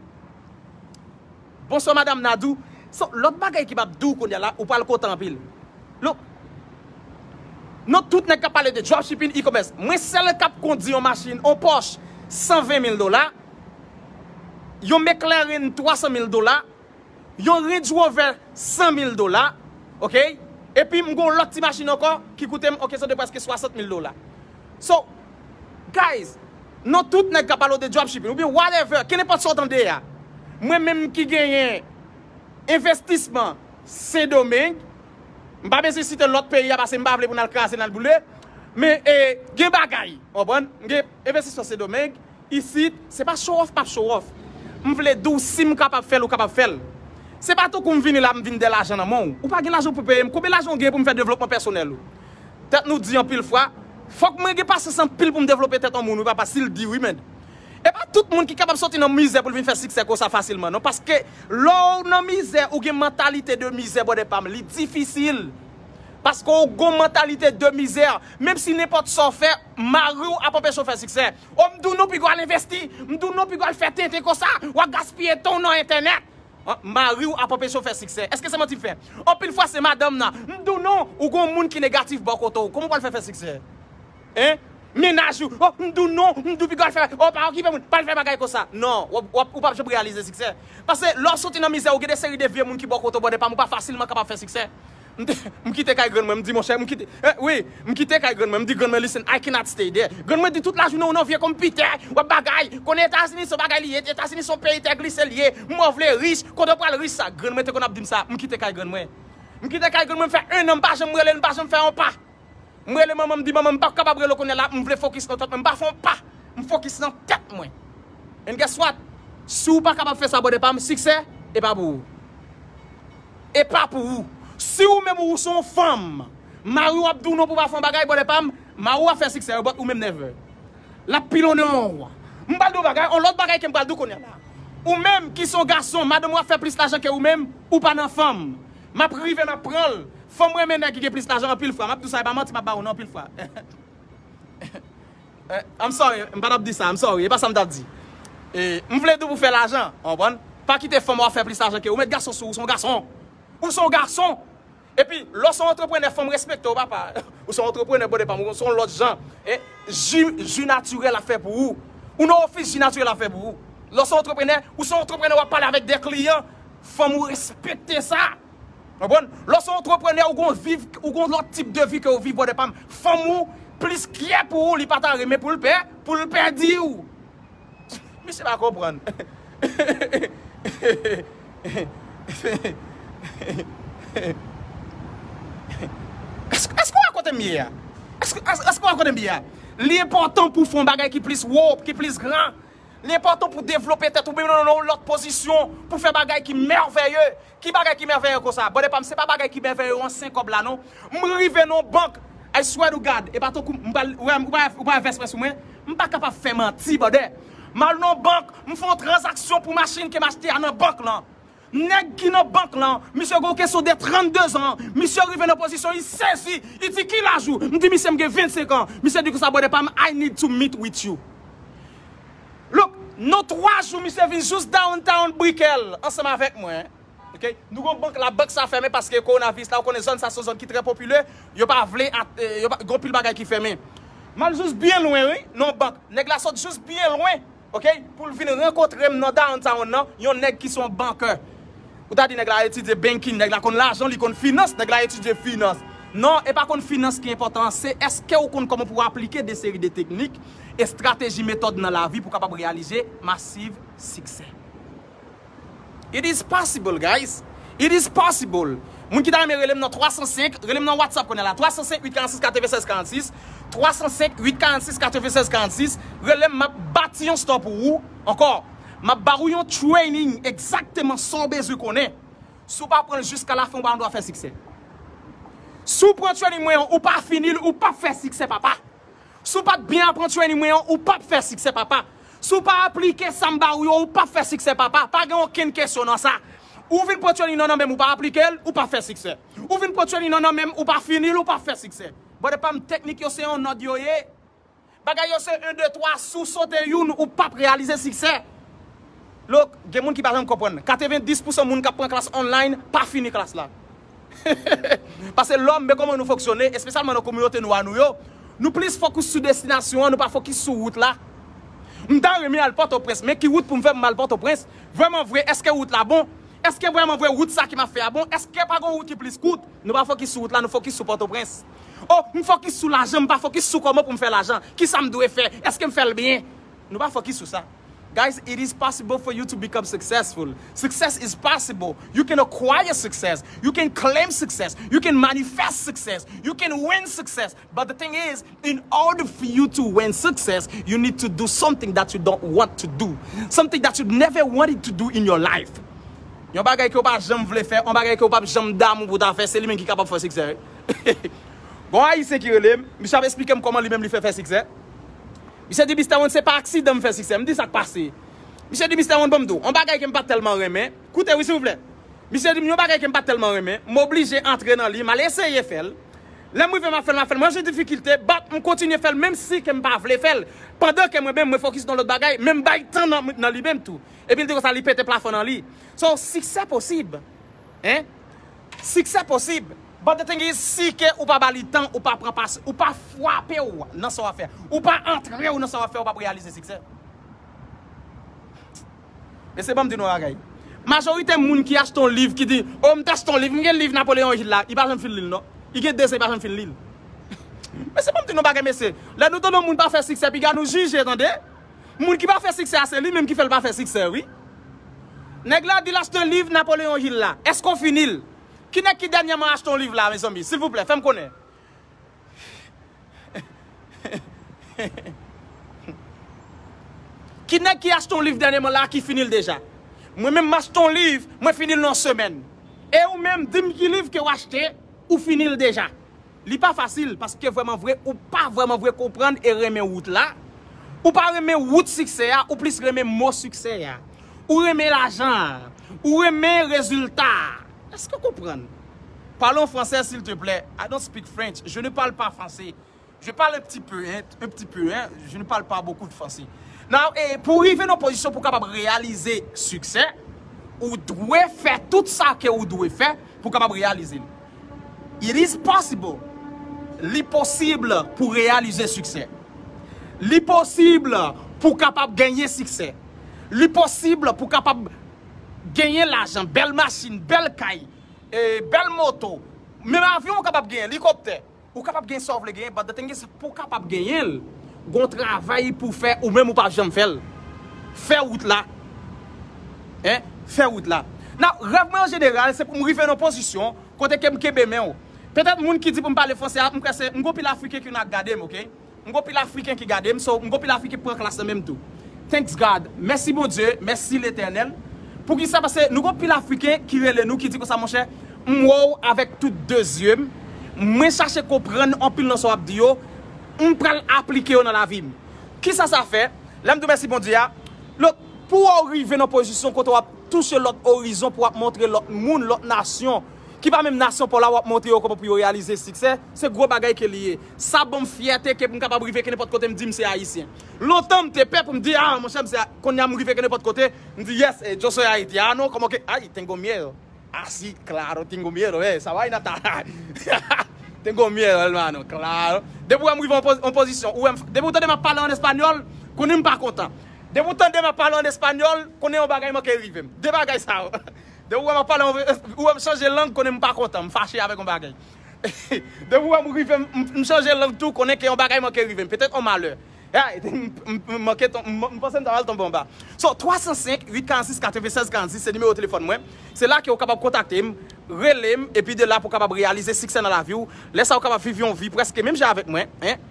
Bonswa, madanm Nadou. So, lòt bagay ki m ap di w kounye a la, ou pral kontan anpil. Look. Nou tout nèg k ap pale de dropshipping, e-commerce. Mwen sèl k ap kondi yon machin, yon Porsche, san ven mil dola. Yon McLaren, twa san mil dola. Yon Range Rover, san mil dola. Ok? Epi m gon lòt ti machin ankò ki koute m, ok, se de prèske swasant mil dola. So, guys, Non, tout nèg k ap pale w de dropshipping oubyen whatever, kenenpòt sa w tande a. Mwen menm ki genyen envestisman Sendomeng, m pa bezwen site lòt peyi a paske m pa vle pou n al kraze, n al boule. Men e, gen bagay, w konprann? M gen envestisman Sendomeng, isit, se pa show off m ap show off. M vle di w, si m kapab fè l, ou kapab fè l. Se pa tankou m vini la, m vin dè lajan nan men w. Ou pa gen lajan pou peye m. Konbyen lajan w gen pou m fè devlopman pèsonèl ou? Tèt nou di anpil fwa, fòk mwen gen pasyans anpil pou m devlope tèt yon moun, wi papa, si l di wi, men. E pa tout moun ki kapab soti nan mizè pou l vin fè siksè konsa fasilman, non. Paske lè w nan mizè, ou gen mantalite de mizè, brother pa m, li difisil. Paske w gon mantalite de mizè. Menm si nenpòt sa w fè, mari w ap anpeche w fè siksè. O, m di w non, piga w al envesti. M di w non, piga w al fè tenten konsa. W ap gaspiye tan w nan entènèt. An, mari w ap anpeche w fè siksè. Èske se manti m fè? Anpil fwa se madanm nan. M di w non, ou gon moun ki negatif bò kote w. Kòman w pral fè fè siksè? Hein? Mennaj ou. O, m di w non, m di w piga w al fè. O, pa okipe moun, pa al fè bagay konsa. Non, w ap, w ap, ou p ap janm reyalize siksè. Paske lè w soti nan mizè, ou gen de seri de vye moun ki bò kote w, brother pa m, ou pa fasilman kapab fè siksè. M te, m kite kay grann mwen, m di, monchè, m kite, eh, wi, m kite kay grann mwen, m di grann mwen, listen, I cannot stay there. Grann mwen di tout lajounen ou nan vye konpitè, w ap bagay, konnen Etazini se yon bagay li ye, Etazini se yon peyi tè glise li ye, mò vle rich, kote w pral rich sa? Grann mwen te konn ap di m sa, m kite kay grann mwen. M kite kay grann mwen, m fè en an, m pa janm rele l, m pa janm fè yon pa. M rele manman, m di, manman, m p ap kapab rele w kounye a la, m vle fokis nan tèt mwen, m pa fè yon pa. M fokis nan tèt mwen. And guess what? Si w pa kapab fè sa, brother pa m, siksè, e pa pou ou. E pa pou ou. Si ou menm ou se yon fanm, mari w ap di w non pou w pa fè yon bagay, brother pa m, mari w ap fè siksè, but ou menm never. L ap pilonnen w. M pral di w bagay, yon lòt bagay ke m pral di w kounye a la. Ou menm ki se yon gason, madanm ou ap fè plis lajan ke ou menm, ou pa nan fanm. M ap rive, m ap pran l. Fanm renmen nèg ki gen plis lajan anpil fwa. M ap di w sa, e pa manti m ap ba w non anpil fwa. Eh, I'm sorry, m pa t ap di sa, I'm sorry, e pa sa m t ap di. E, m vle di w pou fè lajan, w konprann? Pa kite fanm w ap fè plis lajan ke ou, met gason sou ou, ou se yon gason. Ou se yon gason. Epi, lè w se yon antreprenè, fanm respekte w, papa. Ou se yon antreprenè, brother pa m, ou se yon lòt jan. E, ji, ji natirèl ap fè pou ou. Ou nan ofis, ji natirèl ap fè pou ou. Lè w se yon antreprenè, ou se yon antreprenè, w ap pale avèk de kliyan. Fanm ou respekte sa. Konprann? Lè w se yon antreprenè, ou gon viv, ou gon lòt tip de vi ke w viv, brother pa m. Fanm ou plis kyè pou ou, li pa ta renmen pou l pè, pou l pèdi w. Misye pa konprann. Èske, èske w wè kote m ye a? Èske, èske, èske w wè kote m ye a? Li enpòtan pou w fè yon bagay ki plis wo, ki plis gran. Li enpòtan pou w devlope tèt ou, menm nan yon lòt pozisyon, pou w fè bagay ki mèveye. Ki bagay ki mèveye konsa? Brother pa m, se pa bagay ki mèveye ansyen kòb la, non. M rive nan yon bank, I swear to God, e pa tankou m pral, ou pa, ou pa vès mwen sou mwen, m pa kapab fè manti, brother. M al nan yon bank, m fè yon tranzaksyon pou machin ke m achte a nan bank lan. Nèg ki nan bank lan, misye gen yon kesyon de trannde zan, misye rive nan pozisyon, li sezi, li di, "Ki laj ou?" M di, "Misye, m gen vennsenk an." Misye di konsa, "Brother pa m, I need to meet with you." Look, nan twa jou, misye vin jous downtown Brickell ansanm avèk mwen. Ok? Nou gon bank la, bank sa fèmen paske kowonaviris la, ou konnen zòn sa se yon zòn ki trè popilè, yo pa vle, at- eh, yo pa, gon pil bagay ki fèmen. M al jous byen lwen, wi, nan bank. Nèg la sot jous byen lwen, ok, pou l vin rankontre m nan downtown nan, yon nèg ki se yon bankè. Ou ta di nèg la etidye banking, nèg la konn lajan, li konn finans, nèg la etidye finans. Non, e pa konn finans ki enpòtan an, se èske ou konn kòman pou w aplike de seri de teknik, estrateji, metòd nan lavi pou w kapab reyalize masiv siksè. It is possible, guys. It is possible. Moun ki ta renmen rele m nan twa san senk, rele m nan WhatsApp kounye a la. Twa san senk, uit karannsis, katrevennsèz karannsis. Twa san senk, uit karannsis, katrevennsèz karannsis. Rele m, m ap bati yon store pou ou. Ankò, m ap ba ou yon training egzakteman sa w bezwen konnen. Si w pa pran l jiska lafen, ou pa gen dwa fè siksè. Si w pran training mwen an, ou pa fini l, ou p ap fè siksè, papa. Si w pa t byen aprann training mwen an, ou p ap fè siksè, papa. Si w pa aplike sa m ba ou yo, ou p ap fè siksè, papa. Pa gen okenn kesyon nan sa. Ou vin pran training nan nan men m, ou pa aplike l, ou p ap fè siksè. Ou vin pran training nan nan men m, ou pa fini l, ou p ap fè siksè. Brother pa m, teknik yo se yon nòd yo ye. Bagay yo se en, de, twa, si w sote youn, ou p ap reyalize siksè. Look, gen moun ki pa janm konprann. Katrevenndis pousan moun k ap pran klas online pa fini klas la. Paske lòm, men kòman nou fonksyone, espesyalman nan kominote nwa nou yo, nou plis fokis sou destinasyon an, nou pa fokis sou wout la. M ta renmen al Pòtoprens, men ki wout pou m fè pou m al Pòtoprens? Vrèman vre, èske wout la bon? Èske vrèman vre wout sa ke m ap fè a bon? Èske pa gon wout ki plis kout? Nou pa fokis sou wout la, nou fokis sou Pòtoprens. O, m fokis sou lajan, m pa fokis sou kòman pou m fè lajan. Kisa m dwe fè? Èske m fè l byen? Nou pa focus sou sa. Guys, it is possible for you to become successful. Success is possible. You can acquire success. You can claim success. You can manifest success. You can win success. But the thing is, in order for you to win success, you need to do something that you don't want to do. Something that you never wanted to do in your life. Yon bagay ke w pa janm vle fè, yon bagay ke w pa janm damou pou ta fè, se li menm ki kapab fè siksè. Gon Ayisyen ki rele m, misye ap esplike m kòman li menm li fè fè siksè. Misye di, Mister One, se pa aksidan m fè siksè. M di, sa k pase? Misye di, Mister One, ban m di w, yon bagay ke m pa t tèlman renmen. Koute wi, silvouplè. Misye di m yon bagay ke m pa t tèlman renmen. M oblije antre nan li, m al eseye fè l. Lè m rive, m ap fè l, m ap fè l. Mwen jwenn difikilte, but m kontinye fè l, menm si ke m pa vle fè l. Pandan ke mwen menm, mwen fokis nan lòt bagay, men m bay tan nan, nan li menm tou. Epi l di konsa, li pete plafon nan li. So, siksè posib. Hein? Siksè posib. But the thing is, si ke ou pa ba li tan, ou pa pran pas, ou pa frape w nan sa w ap fè, ou pa antre w nan sa w ap fè, ou p ap reyalize siksè. Mesye, ban m di nou yon bagay. Majorite moun ki achte yon liv, ki di, o, m te achte yon liv, m gen liv Napoleon Hill la, li pa janm fin li l non. Li gen de zan, li pa janm fin li l. Mesye, ban m di nou yon bagay, mesye. Lè nou tande yon moun pa fè siksè, piga nou jije, tande. Moun ki pa fè siksè a, se li menm ki fè l pa fè siksè, wi. Nèg la di l achte liv Napoleon Hill la. Èske w fini l? Ki nèg ki dènyèman achte yon liv la, mezanmi? Silvouplè, fè m konnen. Ki nèg ki achte yon liv dènyèman la ki fini l deja? Mwen menm, m achte yon liv, mwen fini l nan yon semèn. E ou menm, di m ki liv ke w achte, ou fini l deja. Li pa fasil, paske vrèman vre, ou pa vrèman vre konprann e renmen wout la. Ou pa renmen wout siksè a, ou plis renmen mo siksè a. Ou renmen lajan an. Ou renmen rezilta a. Èske w konprann? Parle en français, s'il te plaît. I don't speak French. Je ne parle pas français. Je parle un petit peu, hein, un petit peu, hein. Je ne parle pas beaucoup de français. Now, eh, pou rive nan pozisyon pou kapab reyalize siksè, ou dwe fè tout sa ke ou dwe fè pou kapab reyalize l. It is possible. Li posib pou reyalize siksè. Li posib pou kapab genyen siksè. Li posib pou kapab genyen lajan, bèl machin, bèl kay, eh, bèl moto. Menm avyon ou kapab genyen, elikoptè. Ou kapab gen sa w vle genyen, but the thing is, pou w kapab genyen l, gon travay pou fè, ou menm ou pa janm fè l. Fè wout la. Hein? Fè wout la. Nan rèv mwen an jeneral, se pou m rive nan pozisyon kote ke m kenbe men w. Petèt moun ki di pou m pale franse a, m kwè se, m gon pil Afriken ki nan gade m, oke? M gon pil Afriken ki gade m, so m gon pil Afriken pran klas la menm tou. Thanks God. Mèsi Bondye, mèsi Letènèl. Poukisa? Paske nou gon pil Afriken ki rele nou, ki di konsa, monchè, m wè w avèk tout de zye m, mwen chache konprann anpil nan sa w ap di yo, m pral aplike yo nan lavi m. Kisa sa fè? Lè m di w mèsi Bondye a, lòt, pou w rive nan pozisyon kote w ap touche lòt orizon, pou w ap montre lòt moun, lòt nasyon, ki pa menm nasyon pa w la, w ap montre yo kòman pou yo reyalize siksè, se gwo bagay ke li ye. Sa ban m fyète ke pou m kapab rive ke nenpòt kote m di m se Ayisyen. Lontan m te pè pou m di, ah, monchè, m se, kounye a m rive ke nenpòt kote, m di, yes, eh, yo soy Ayiti. Ah non, como que, ay, tengo miedo. Ah, sí, claro, tengo miedo, eh, esa vaina está. Tengo miedo, hermano, claro. Depi w wè m rive an poz-, an pozisyon, ou wè m, depi w tande m ap pale an espanyòl, konnen m pa kontan. Depi w tande m ap pale an espanyòl, konnen yon bagay manke rive m. De bagay sa yo. Depi w wè m ap pale, ou wè m chanje lang, konnen m pa kontan, m fache avèk yon bagay. Depi w wè m rive, m, m chanje lang tou, konnen ke yon bagay manke rive m. Petèt yon malè. Ay, m, m, m manke ton-, m, m panse m ta pral tonbe anba. So, twa san senk, uit karannsis, katrevennsèz karannsis, se nimewo telefòn mwen. Se la ke w kapab kontakte m, rele m, epi de la pou w kapab reyalize siksè nan lavi w. Lè sa w kapab viv yon vi prèske menm jan avèk mwen, hein?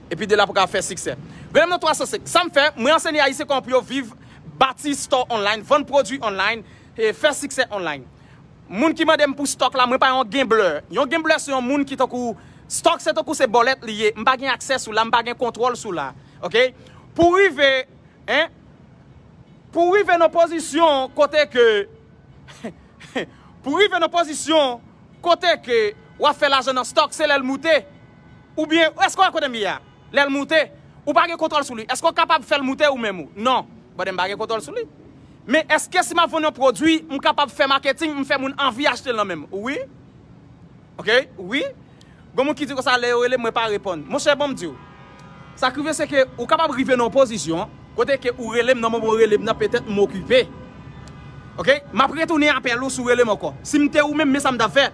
Epi de la pou w kapab fè siksè. Rele m nan twa san senk. Sa m fè, mwen ansenye Ayisyen kòman pou yo viv, bati store online, vann pwodui online, e fè siksè online. Moun ki mande m pou stock la, mwen pa yon gambler. Yon gambler se yon moun ki tankou, stock se tankou se bòlèt li ye. M pa gen aksè sou la, m pa gen kontwòl sou la. Oke? Pou rive, hein? Pou rive nan pozisyon kote ke, pou rive nan pozisyon kote ke w ap fè lajan nan stock, se lè l moute. Oubyen, èske w wè kote m ye a? Lè l moute, ou pa gen kontwòl sou li. Èske w kapab fè l moute ou menm ou? Non. Brother, m pa gen kontwòl sou li. Men èske si m ap vann yon pwodui, m kapab fè marketing, m fè moun anvi achte l nan men m? Wi. Oke? Wi. Gon moun ki di konsa, lè yo rele m, mwen pa reponn. Monchè, ban m di w. Sa k rive, se ke ou kapab rive nan yon pozisyon kote ke ou rele m, nan moman ou rele m nan, petèt m okipe. Oke? M ap retounen apèl ou si w rele m ankò. Si m te ou menm, men sa m t ap fè.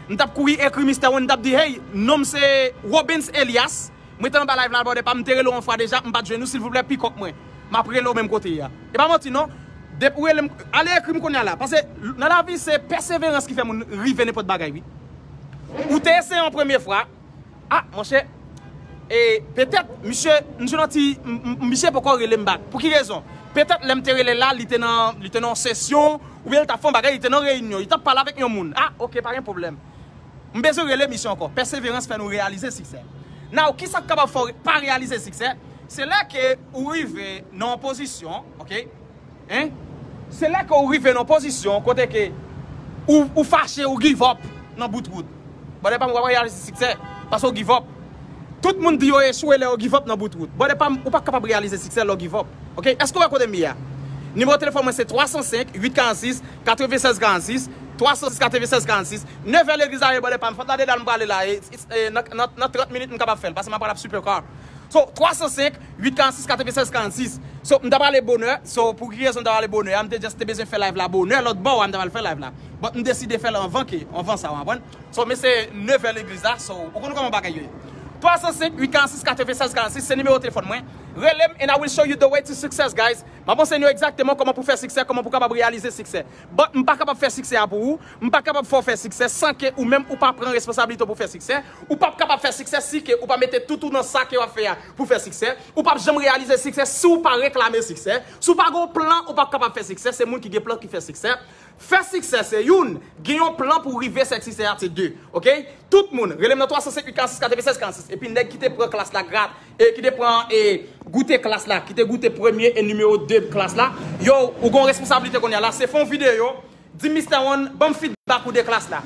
M t ap kouri ekri Mister One, m t ap di, hey, non m se Robens Elias, Mwen te anba live la, brother pa m, m te rele w yon fwa deja, m pa t jwenn ou, silvouplè, pick up mwen. M ap rele w menm kote a. E pa manti non. Depi ou rele m, ale ekri m kounye a la. Paske nan lavi, se pèseverans ki fè moun rive nenpòt bagay, wi. Ou te eseye yon premye fwa. Ah, monchè, e petèt, misye, m jwenn yon ti, m- m- misye poko rele m back. Pou ki rezon? Petèt, lè m te rele l la, li te nan, li te nan yon sesyon, oubyen li t ap fè yon bagay, li te nan reyinyon, li t ap pale avèk yon moun. Ah, ok, pa gen pwoblèm. M bezwen rele misye ankò. Pèseverans fè nou reyalize siksè. Now, kisa k kapab fè w pa reyalize siksè? Se lè ke ou rive nan yon pozisyon, ok? Hein? Se lè ke ou rive nan yon pozisyon kote ke ou, ou fache, ou give up nan bout wout. Brother pa m, ou pa reyalize siksè paske ou give up. Tout moun di yo echwe lè yo give up nan bout wout. Brother pa m, ou pa kapab reyalize siksè lè w give up. Ok? Èske w wè kote m ye a? Nimewo telefòn mwen se twa san senk, uit karannsis, katrevennsèz karannsis, twa san senk, katrevennsèz karannsis. Nevè legliz la ye, brother pa m. Fòk la dedan m prale la. E, e, e, nan, nan, nan trant minit, m kapab fè l. Paske m ap pral ap supercar. So, twa san senk, uit karannsis, katrevennsèz karannsis. So, m ta prale bonè. So, pou ki rezon m ta prale bonè a? M te just te bezwen fè live la bonè. Lòt bò a, m ta pral fè live la. But m deside fè l anvan ke, anvan sa, w konprann? So, men se nevè legliz la. So, ou konn kòman bagay yo ye. Twa san senk, uit karannsis, katrevennsèz karannsis, se nimewo telefòn mwen. Rele m and I will show you the way to success, guys. M ap anseye w egzakteman kòman pou fè siksè, kòman pou kapab reyalize siksè. But m pa kapab fè siksè a pou ou. M pa kapab fè w fè siksè san ke ou menm ou pa pran responsablite w pou fè siksè. Ou p ap kapab fè siksè si ke ou pa mete tout ou nan sa ke w ap fè a pou fè siksè. Ou p ap janm reyalize siksè si w pa reklame siksè. Si w pa gen yon plan, ou p ap kapab fè siksè. Se moun ki gen plan ki fè siksè. Fè siksè se youn, gen yon plan pou w rive fè siksè a se de. Ok? Tout moun, rele m nan twa san senk, uit karannsis, katrevennsèz karannsis. Epi nèg ki te pran klas la grat, e ki te pran e goute klas la, ki te goute premye e nimewo de klas la, yo, ou gen yon responsablite kounye a la, se fè yon videyo, di Mister One, ban m feedback ou de klas la.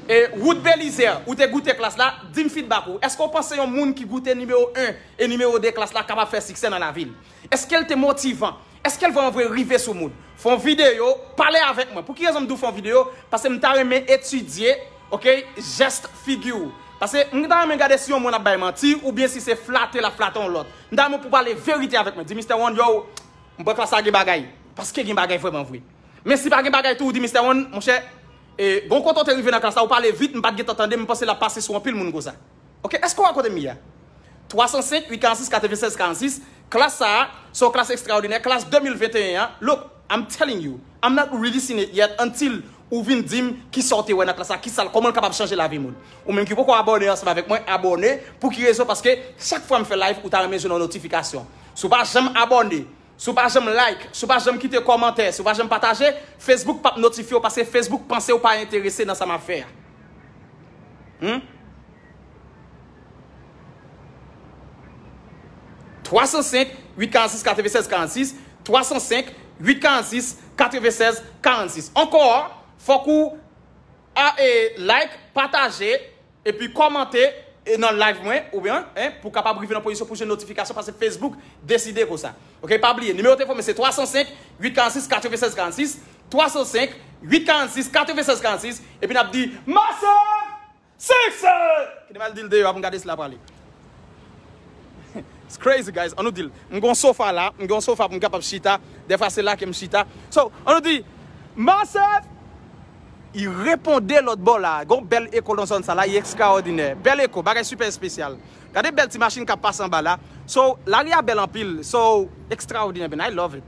E Wood Belizaire, ou te goute klas la, di m feedback ou. Èske w panse yon moun ki goute nimewo en e nimewo de klas la kapab fè siksè nan lavi l? Èske l te motivan? Èske l vrèman vre rive sou moun? Fè yon videyo, pale avèk mwen. Pou ki rezon m di w fè yon videyo? Paske m ta renmen etidye, ok, jès figi w. Paske m ta renmen gade si yon moun ap bay manti oubyen si se flate l ap flate yon lòt. M ta renmen pou w pale verite avèk mwen. Di Mister One, yo, m pran klas la gen bagay. Paske gen bagay vrèman vre. Men si pa gen bagay tou, ou di Mister One, monchè, e, gon kote w te rive nan klas la, ou pale vit, m pa t gentan tande, m panse l ap pase sou anpil moun konsa. Ok, èske w wè kote m ye a? Twa san senk, uit karannsis, katrevennsèz karannsis, klas sa a, se yon klas ekstraòdinè, klas de mil venteyen an. Look, I'm telling you, I'm not releasing it yet until ou vin di m kisa w te wè nan klas la, kisa l, kòman l kapab chanje lavi moun. Ou menm ki poko abòne ansanm avèk mwen, abòne. Pou ki rezon? Paske chak fwa m fè live, ou ta renmen jwenn yon notifikasyon. Si w pa janm abòne, si w pa janm like, si w pa janm kite kòmantè, si w pa janm pataje, Facebook p ap notifye w paske Facebook panse w pa enterese nan sa m ap fè a. Hmm? Twa san senk, uit karannsis, katrevennsèz karannsis, twa san senk, uit karannsis, katrevennsèz karannsis. Ankò, fòk ou a, e, like, pataje, epi kòmante, e, nan live mwen, oubyen, en, pou kapab rive nan pozisyon pou jwenn notifikasyon, paske Facebook deside konsa. Ok, pa bliye, nimewo telefòn mwen se twa san senk, uit karannsis, katrevennsèz karannsis, twa san senk, uit karannsis, katrevennsèz karannsis, epi n ap di, Massive Success! Kite m al di l deyò a pou m gade si l ap prale. It's crazy, guys. Ann nou di l. M gen yon sofa la, m gen yon sofa pou m kapab chita. Dèfwa se la ke m chita. So, ann nou di, Massive, li reponde lòt bò la. Gen yon bèl eko nan zòn sa la, li ekstraòdinè. Bèl eko, bagay sipè espesyal. Gade bèl ti machin k ap pase anba la. So, lari a bèl anpil. So, ekstraòdinè, man. I love it.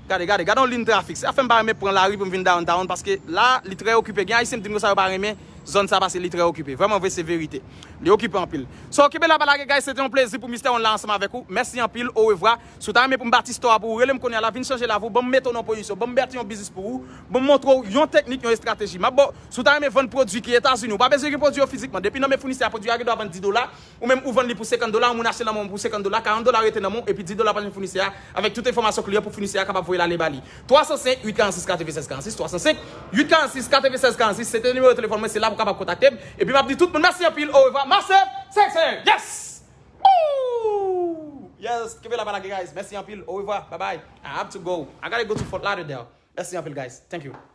Gade, gade, gade yon liy trafik. Sa fè m pa renmen pran lari pou m vin downtown, paske la, li trè okipe. Gen Ayisyen m di m konsa yo pa renmen zòn sa paske li trè okipe. Vrèman vre, se verite. Li okipe anpil. So, kenbe la pa lage, guys, se te yon plezi pou Mister One la ansanm avèk ou. Mèsi anpil, orevwa. Si w ta renmen pou m bati store pou ou, rele m kounye a la, vin chanje lavi w, ban m mete w nan pozisyon, ban m bati yon biznis pou ou, ban m montre w yon teknik, yon estrateji. M ap ba w, si w ta renmen vann pwodui ki Etazini, ou pa bezwen gen pwodui yo fizikman. Depi nan men founisè a, pwodui a gen dwa vann dis dola, ou menm ou vann li pou senkant dola, yon moun achte nan men w pou senkant dola, karant dola rete nan men w, epi dis dola pa jwenn founisè a, avèk tout enfòmasyon kliyan pou founisè a kapab voye l ale ba li. Twa san senk, uit karannsis, katrevennsèz karannsis, twa san senk, uit karannsis, katrevennsèz karannsis, se te nimewo telefòn mwen, se la pou w kapab kontakte m. Epi m ap di tout moun mèsi anpil, orevwa, Massive Success! Yes! Woo! Yes, kenbe la pa lage, guys. Mèsi anpil, orevwa, bye bye. I have to go. I gotta go to Fort Lauderdale. Mèsi anpil, guys. Thank you.